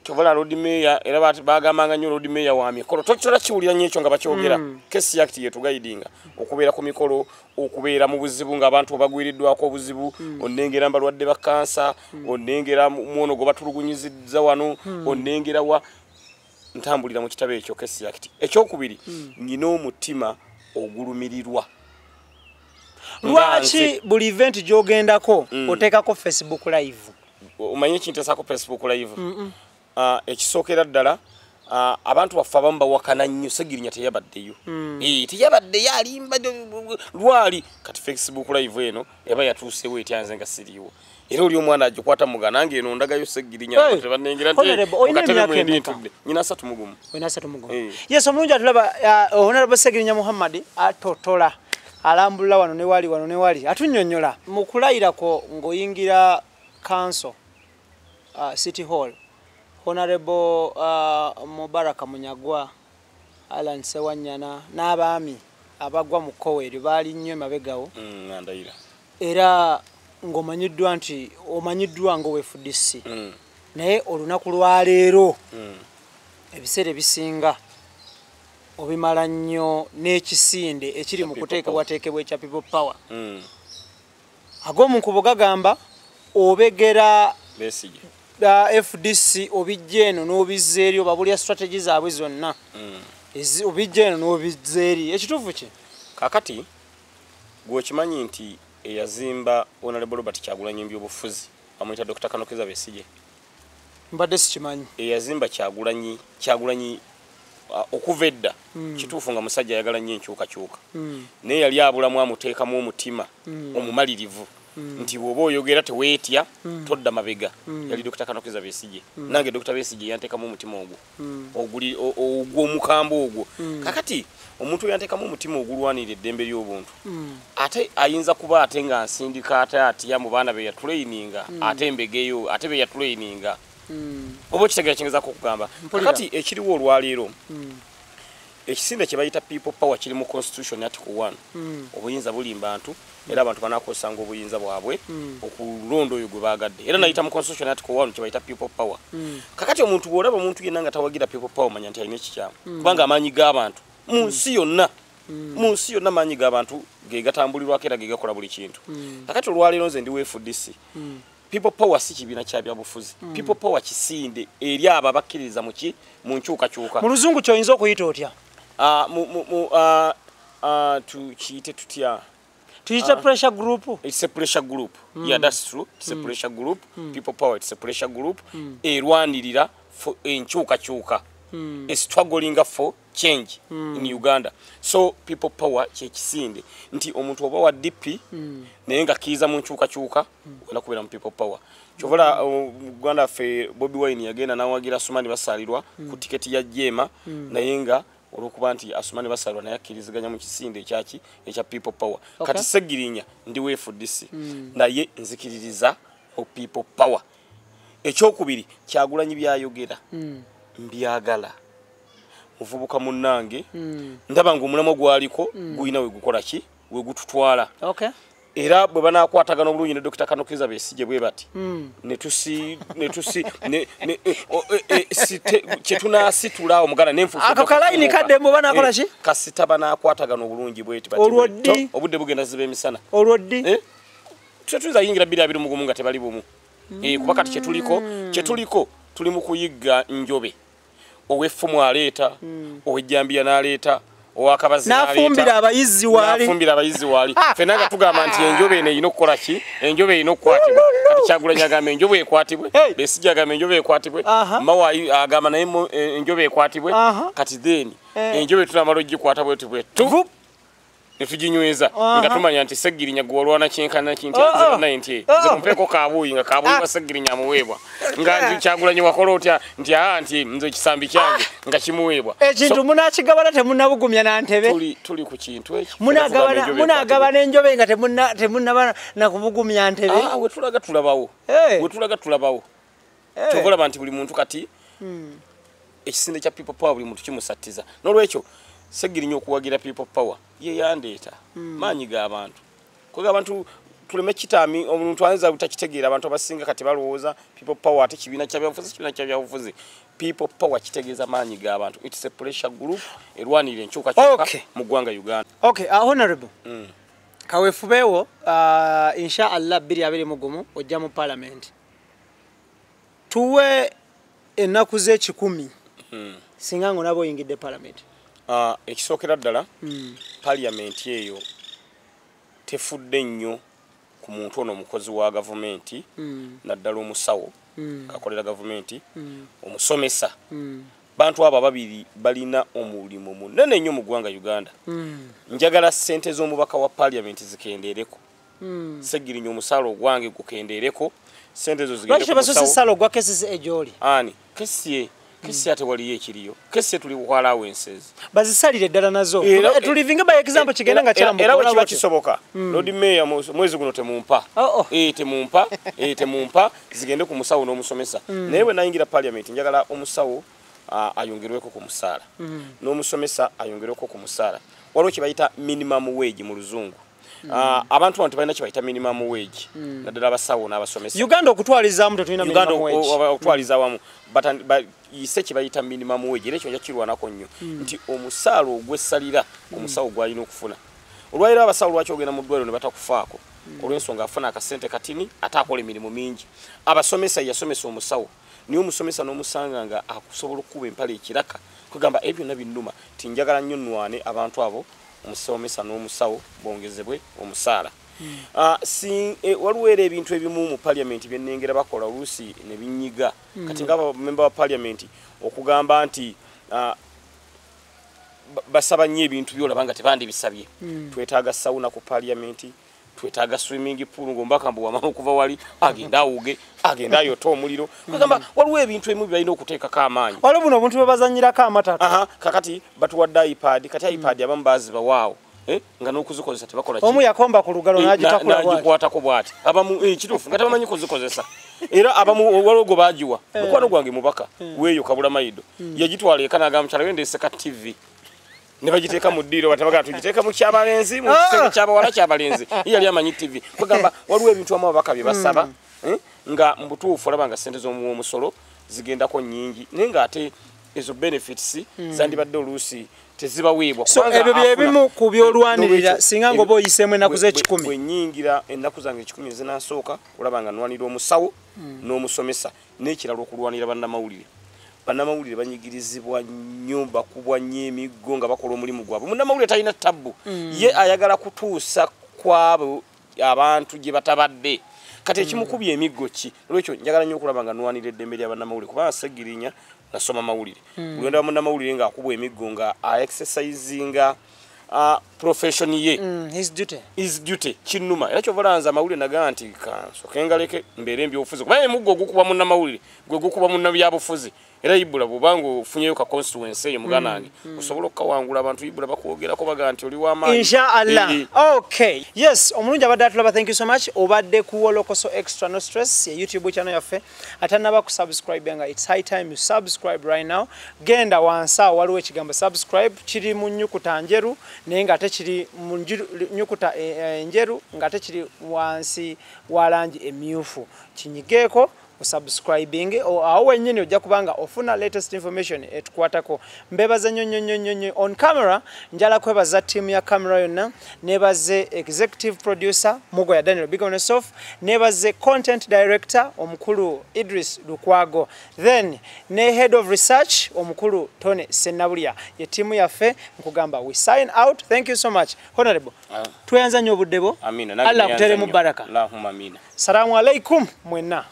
Kyovala Lord Mayor era bagambanga nnyo Lord Mayor wa mikolo, tokitola kiwulira nnyo ekyo nga bakyogera. Case Act yetuguidinga okubeera ku mikolo, okubeera mu buzibu ng'abantu bagwiriddwako obuzibu, onnengera mbalwadde ba kansa, onnengera mwono gwe batulugunyizizza wano, onnengera wa. Ntambulira mu kitabo ekyo Kesi Act. Ekyokubiri, nina omutima ogulumirirwa.
Lwaki buli event gy'ogendako oteekako Facebook live?
Omanye kinteesako Facebook live? Ekisookera ddala, abantu baffe abamu bawakana nnyo, Segirinya teyabaddeyo. Teyabaddeyo, alimba lwali. Kati Facebook live eno eba yatuusewo etya nze nga siriiwo? Era oli omwana agikwata mugana nange eno ndagayo Segirinya tebannengera nti mukatebe mwendi ntudde. Nyina 31.
Olina 31. Yes, omulungi atulaba, Honorable Segirinya Muhammad atotola, alambulula wano ne wali, wano ne wali, atunnyonnyola. Mu kulayirako ng'oyingira council, City Hall, Honorable Mubaraka Munyagwa, Alan Sewanyana n'abaami abagwa mu kkowe eryo baali nnyo emabegawo.
Ndayira.
Era ng'omanyiddwa nti omanyiddwa ng'ow'FDC. Naye olunaku lwaleero ebiseera ebisinga obimala nnyo n'ekisinde ekiri mu kuteekebwateekebwa ekya People Power. Ag'omu nkubo gagamba obegera
Besigye.
FDC obijja eno n'obizza eri, obabulya strategy zaabwe zonna. Obijja eno n'obizza eri. Ekituufu ki?
Kaakati gwe okimanyi nti eyazimba Honorable Robert Kyagulanyi ebyobufuzi bamuyita Dr. Kanokiza Besigye.
Mbadde sikimanyi.
Eyazimba Kyagulanyi okuva edda, kituufu nga musajja ayagala nnyo enkyukakyuka. Naye yali abulamu amuteekamu omutima omumalirivu nti bw'oba oyogera teweetya, todda mabega. Yali Dr. Kanokiza Besigye. Nange Dr. Besigye yanteekamu omutima ogwo ogw'omukambo ogwo. Kakati omuntu yanteekamu omutima ogulwanirira eddembe ly'obuntu, ate ayinza kuba ate nga nsindika ate atya mu baana be yatuleininga, ate embegeyo ate be yatuleininga. Oba okitegeera kyengezaako okugamba? Kakati ekiriwo olwaleero, ekisinde kye bayita People Power kiri mu Constitution Article 1. Obuyinza buli bantu, era abantu banaakozesanga obuyinza bwabwe okulonda oyo gwe baagadde. Era nayita mu Constitution Article 1 kye bayita People Power. Kakati omuntu bw'olaba omuntu yenna nga tawagira People Power, manya nti alina ekikyamu, kubanga amaanyi g'abantu mu nsi yonna, mu nsi yonna amaanyi g'abantu ge gatambulirwako era ge gakola buli kintu. Kakati olwaleero nze ndi wa FDC. People Power si kibiina kya byabufuzi. People Power kisinde eri abo abakkiririza mu ki? Mu nkyukakyuka.
Mu luzungu ky'oyinza okuyita otya?
Tukiyite tutya?
Tuyite pressure group.
It's a pressure group. Yeah, that's true. It's a pressure group. People Power, it's a pressure group. Erwanirira for enkyukakyuka. Struggling for change in Uganda. So People Power kyekisinde nti omuntu oba wa DP naye nga kiiza mu nkyukakyuka olina kubeera mu People Power. Kyovola Uganda ffe Bobi Wine yagenda n'awagira Asumani Basalirwa ku tiketi ya Jema, naye nga olwokuba nti Asumani Basalirwa naye akkiriziganya mu kisinde ekyaki ekya People Power. Kati Segirinya ndi wa FDC, naye nzikiririza mu People Power. Ekyokubiri, Kyagulanyi byayogera mbyagala. Muvubuka munnange, ndaba ng'omulamwa gwaliko gulina we gukola ki, we gututwala. Era bwe banaakwatagana obulungi ne Dr. Kanokiza Besigye bwe bati, ne tusi ne tusi ne ne kye tunaasitula omuganda n'enfuufu.
Ako kalayini kaddemu banaakola ki?
Kasita banaakwatagana obulungi bweti bati.
Olwo ddi?
Obudde bugenda ziba emisana.
Olwo ddi?
Tetuyinza yingira 2021 nga tebali bumu. Kuba kati kyetuliko tuli mu kuyigga njobe. Ow'effumu aleeta, ow'ejjambiya n'aleeta, ow'akabazi n'aleeta.
N'afumbira abayizzi waali.
N'afumbira abayizzi waali. Ffenna nga tugamba nti enjobe eno erina okukola ki? Enjobe erina okukwatibwa. Kati Kyagulanyi agamba enjobe ekwatibwe, Besigye agamba enjobe ekwatibwe, Mawa agamba naye enjobe ekwatibwe. Kati then enjobe tunamala ogikwata bwe tu ne tuginyweza nga tumanya nti Segirinya gwe olwana kyenkana kinti nze naye nti nze mumpeeko kabuuyi nga kabuuyi wa Segirinya amuweebwa, nga Kyagulanyi wakola otya nti nti nze ekisambi kyange nga kimuweebwa.
Ekintu munaakigabana temunnabugumya na ntebe.
Tuli ku kintu ekyo.
Munaagabana enjobe nga temunnaba na kubugumya ntebe.
We tulaga tulabawo. We tulaga tulabawo. Kyova olaba nti buli muntu kati ekisinde kya People Power buli muntu kimusattiza. N'olwekyo Segirinya okuwagira People Power ye yandeeta maanyi g'abantu. Kubanga abantu tuleme kitami omuntu ayinza butakitegeera, abantu abasinga kati balowooza People Power ate kibiina kya byabufuzi, kibiina kya byabufuzi. People Power kitegeeza maanyi g'abantu. It's a pressure group erwanirira enkyukakyuka mu ggwanga Uganda.
Okay, Honorable. Kaweefubeewo insha Allah 2021 ojja mu parliament. Tuwe ennaku z'ekikumi Singa ngo nabo oyingidde parliament.
Ekisookera ddala, parliament eyo tefudde nnyo ku muntu ono omukozi wa gavumenti, naddala omusawo akolera gavumenti, omusomesa. Bantu abo ababiri balina omulimu munene nnyo mu ggwanga Uganda. Njagala ssente z'omubaka wa parliament zikendeereko. Segirinya omusaala ogwange gukendeereko, ssente ezo zigende
Lwaki
ku
tebasose
musawo.
sala ogwa KCCA gy'oli?
Ani KCCA? KCCA ate waliyo ekiriyo? KCCA tuli ku allowances.
Bazisalire ddala nazo. Tulivinge by example, kigenda nga kyambuka.
Era bwe
Olaba
kiba
otyo.
kisoboka, Lord Mayor, mwezi guno temumpa.
Oh, oh.
Temumpa, temumpa, zigende ku musawo n'omusomesa. Naye bwe nayingira parliament, njagala omusawo ayongerweko ku musaala, n'omusomesa ayongerweko ku musaala. Waliwo kye bayita minimum wage mu luzungu. Abantu bano tebalina kye bayita minimum wage, naddala abasawo n'abasomesa.
Uganda okutwalizaamu tetulina
Uganda
minimum wage.
Okutwaliza awamu bayise kye bayita minimum wage, era ekyo nja kirwanako nnyo nti omusaala ogwessalira omusawo gwalina okufuna. Olwaliro abasawo, lwaki ogenda mu ddwaliro ne batakufaako? Olw'ensonga afuna akasente katini ate akola emirimu mingi. Abasomesa, yasomesa omusawo, naye omusomesa n'omusanga nga akusobola okukuba empale ekiraka. Kugamba ebyo byonna binnuma, ti njagala nnyo nnwane abantu abo, omusomesa n'omusawo, bongezebwe omusaala. Waliwo era ebintu ebimu mu parliament byenengera bakola oluusi ne binyiga. Kati nga member wa parliament okugamba nti basaba nnyo ebintu byolaba nga tebandibisabye. Twetaaga sauna ku parliament, twetaaga swimming pool, ng'omubaka mbu wamala okuva wali agenda awuge, agenda ayote omuliro. Kugamba waliwo ebintu ebimu bye balina okuteekako amaanyi.
Waliwo buno obuntu bwe bazannyirako amatatu.
Aha, kakati batuwadde iPad, kati iPad abamu baazibawaawo, nga n'okuzikozesa tebakola ki?
Omu yakomba ku lugalo n'agitakula bw'ati.
N'agikwatako bw'ati. Abamu, kituufu nga tebamanyi kuzikozesa. Era abamu waliwo gwe baagiwa, mukwano gwange mubaka weeyo Kabula Maido, yagitwala eka n'agamba mukyala we ndeese ka TV, ne bagiteeka mu ddiiro, batabagala tugiteeka mu kyabalenzi, mu kisenge kyabawala, kyabalenzi. Ye yali amanyi TV. Kwegamba waliwo ebintu amu ababaka bye basaba, nga mu butuufu olaba nga ssente z'omuwa omusolo zigendako nnyingi, naye ng'ate ezo benefits zandibadde oluusi tezibaweebwa.
So
Kubanga
ebyo bye bimu ku byolwanirira
N'olwekyo,
singa ng'oba oyiseemu ennaku z'ekikumi.
Bwe nnyingira ennaku zange 100 ezinasooka, olaba nga nwanira omusawo n'omusomesa, n'ekirala okulwanira bannamawulire. Bannamawulire banyigirizibwa nnyo, bakubwa nnyo emiggo nga bakola omulimu gwabwe. Munnamawulire talina tabbu, ye ayagala kutuusa kwabo abantu gye batabadde. Kati ekimukubya emiggo ki? Olwekyo njagala nnyo okulaba nga nwanira eddembe lya bannamawulire, kubanga Segirinya nasoma mawulire. Buli ndaba munnamawulire ng'akubwa emiggo nga aexercisinga profession ye,
His duty.
His duty, kinnuma. Era kyova olanza amawulire nagaa nti kansooke ngaleke mbeere ebyobufuzi, kubanga emuggo ogukuba munnamawulire gwe gukuba munnabyabufuzi. Era Ibula bw'obanga ofunyeyo ka constituency eyo, muganda wange, osobola okukawangula, abantu Ibula bakwogerako, bagaa nti oli w'amaanyi.
Inshallah. Okay. Yes, omulungi abadde atulaba, thank you so much. Obadde ku Wolokoso Extra No Stress, ye YouTube channel yaffe. Atannaba kusubscribe nga, it's high time you subscribe right now. Genda wansi awo waliwo ekigambo subscribe, kiri mu nnyukuta njeru, naye ng'ate kiri mu nnyukuta enjeru, ng'ate kiri wansi wa langi emyufu. Kinyigeeko osubscribing, awo wennyini ojja kubanga ofuna latest information etukwatako. Mbebaza nnyo nnyo nnyo nnyo nnyo. On camera njala kwebaza team ya camera yonna, nebaze executive producer Mugoya Daniel Bigonesof, nebaze content director omukulu Idris Lukwago, then ne head of research omukulu Tony Sennabulya. Ye team yaffe, nkugamba we sign out. Thank you so much honorable. Tweyanza nnyo obudde bwo.
Amina. Nange
Allah
neyanza
akuteremu
nnyo.
baraka.
Allahumma amina.
Salamu alaikum mwenna.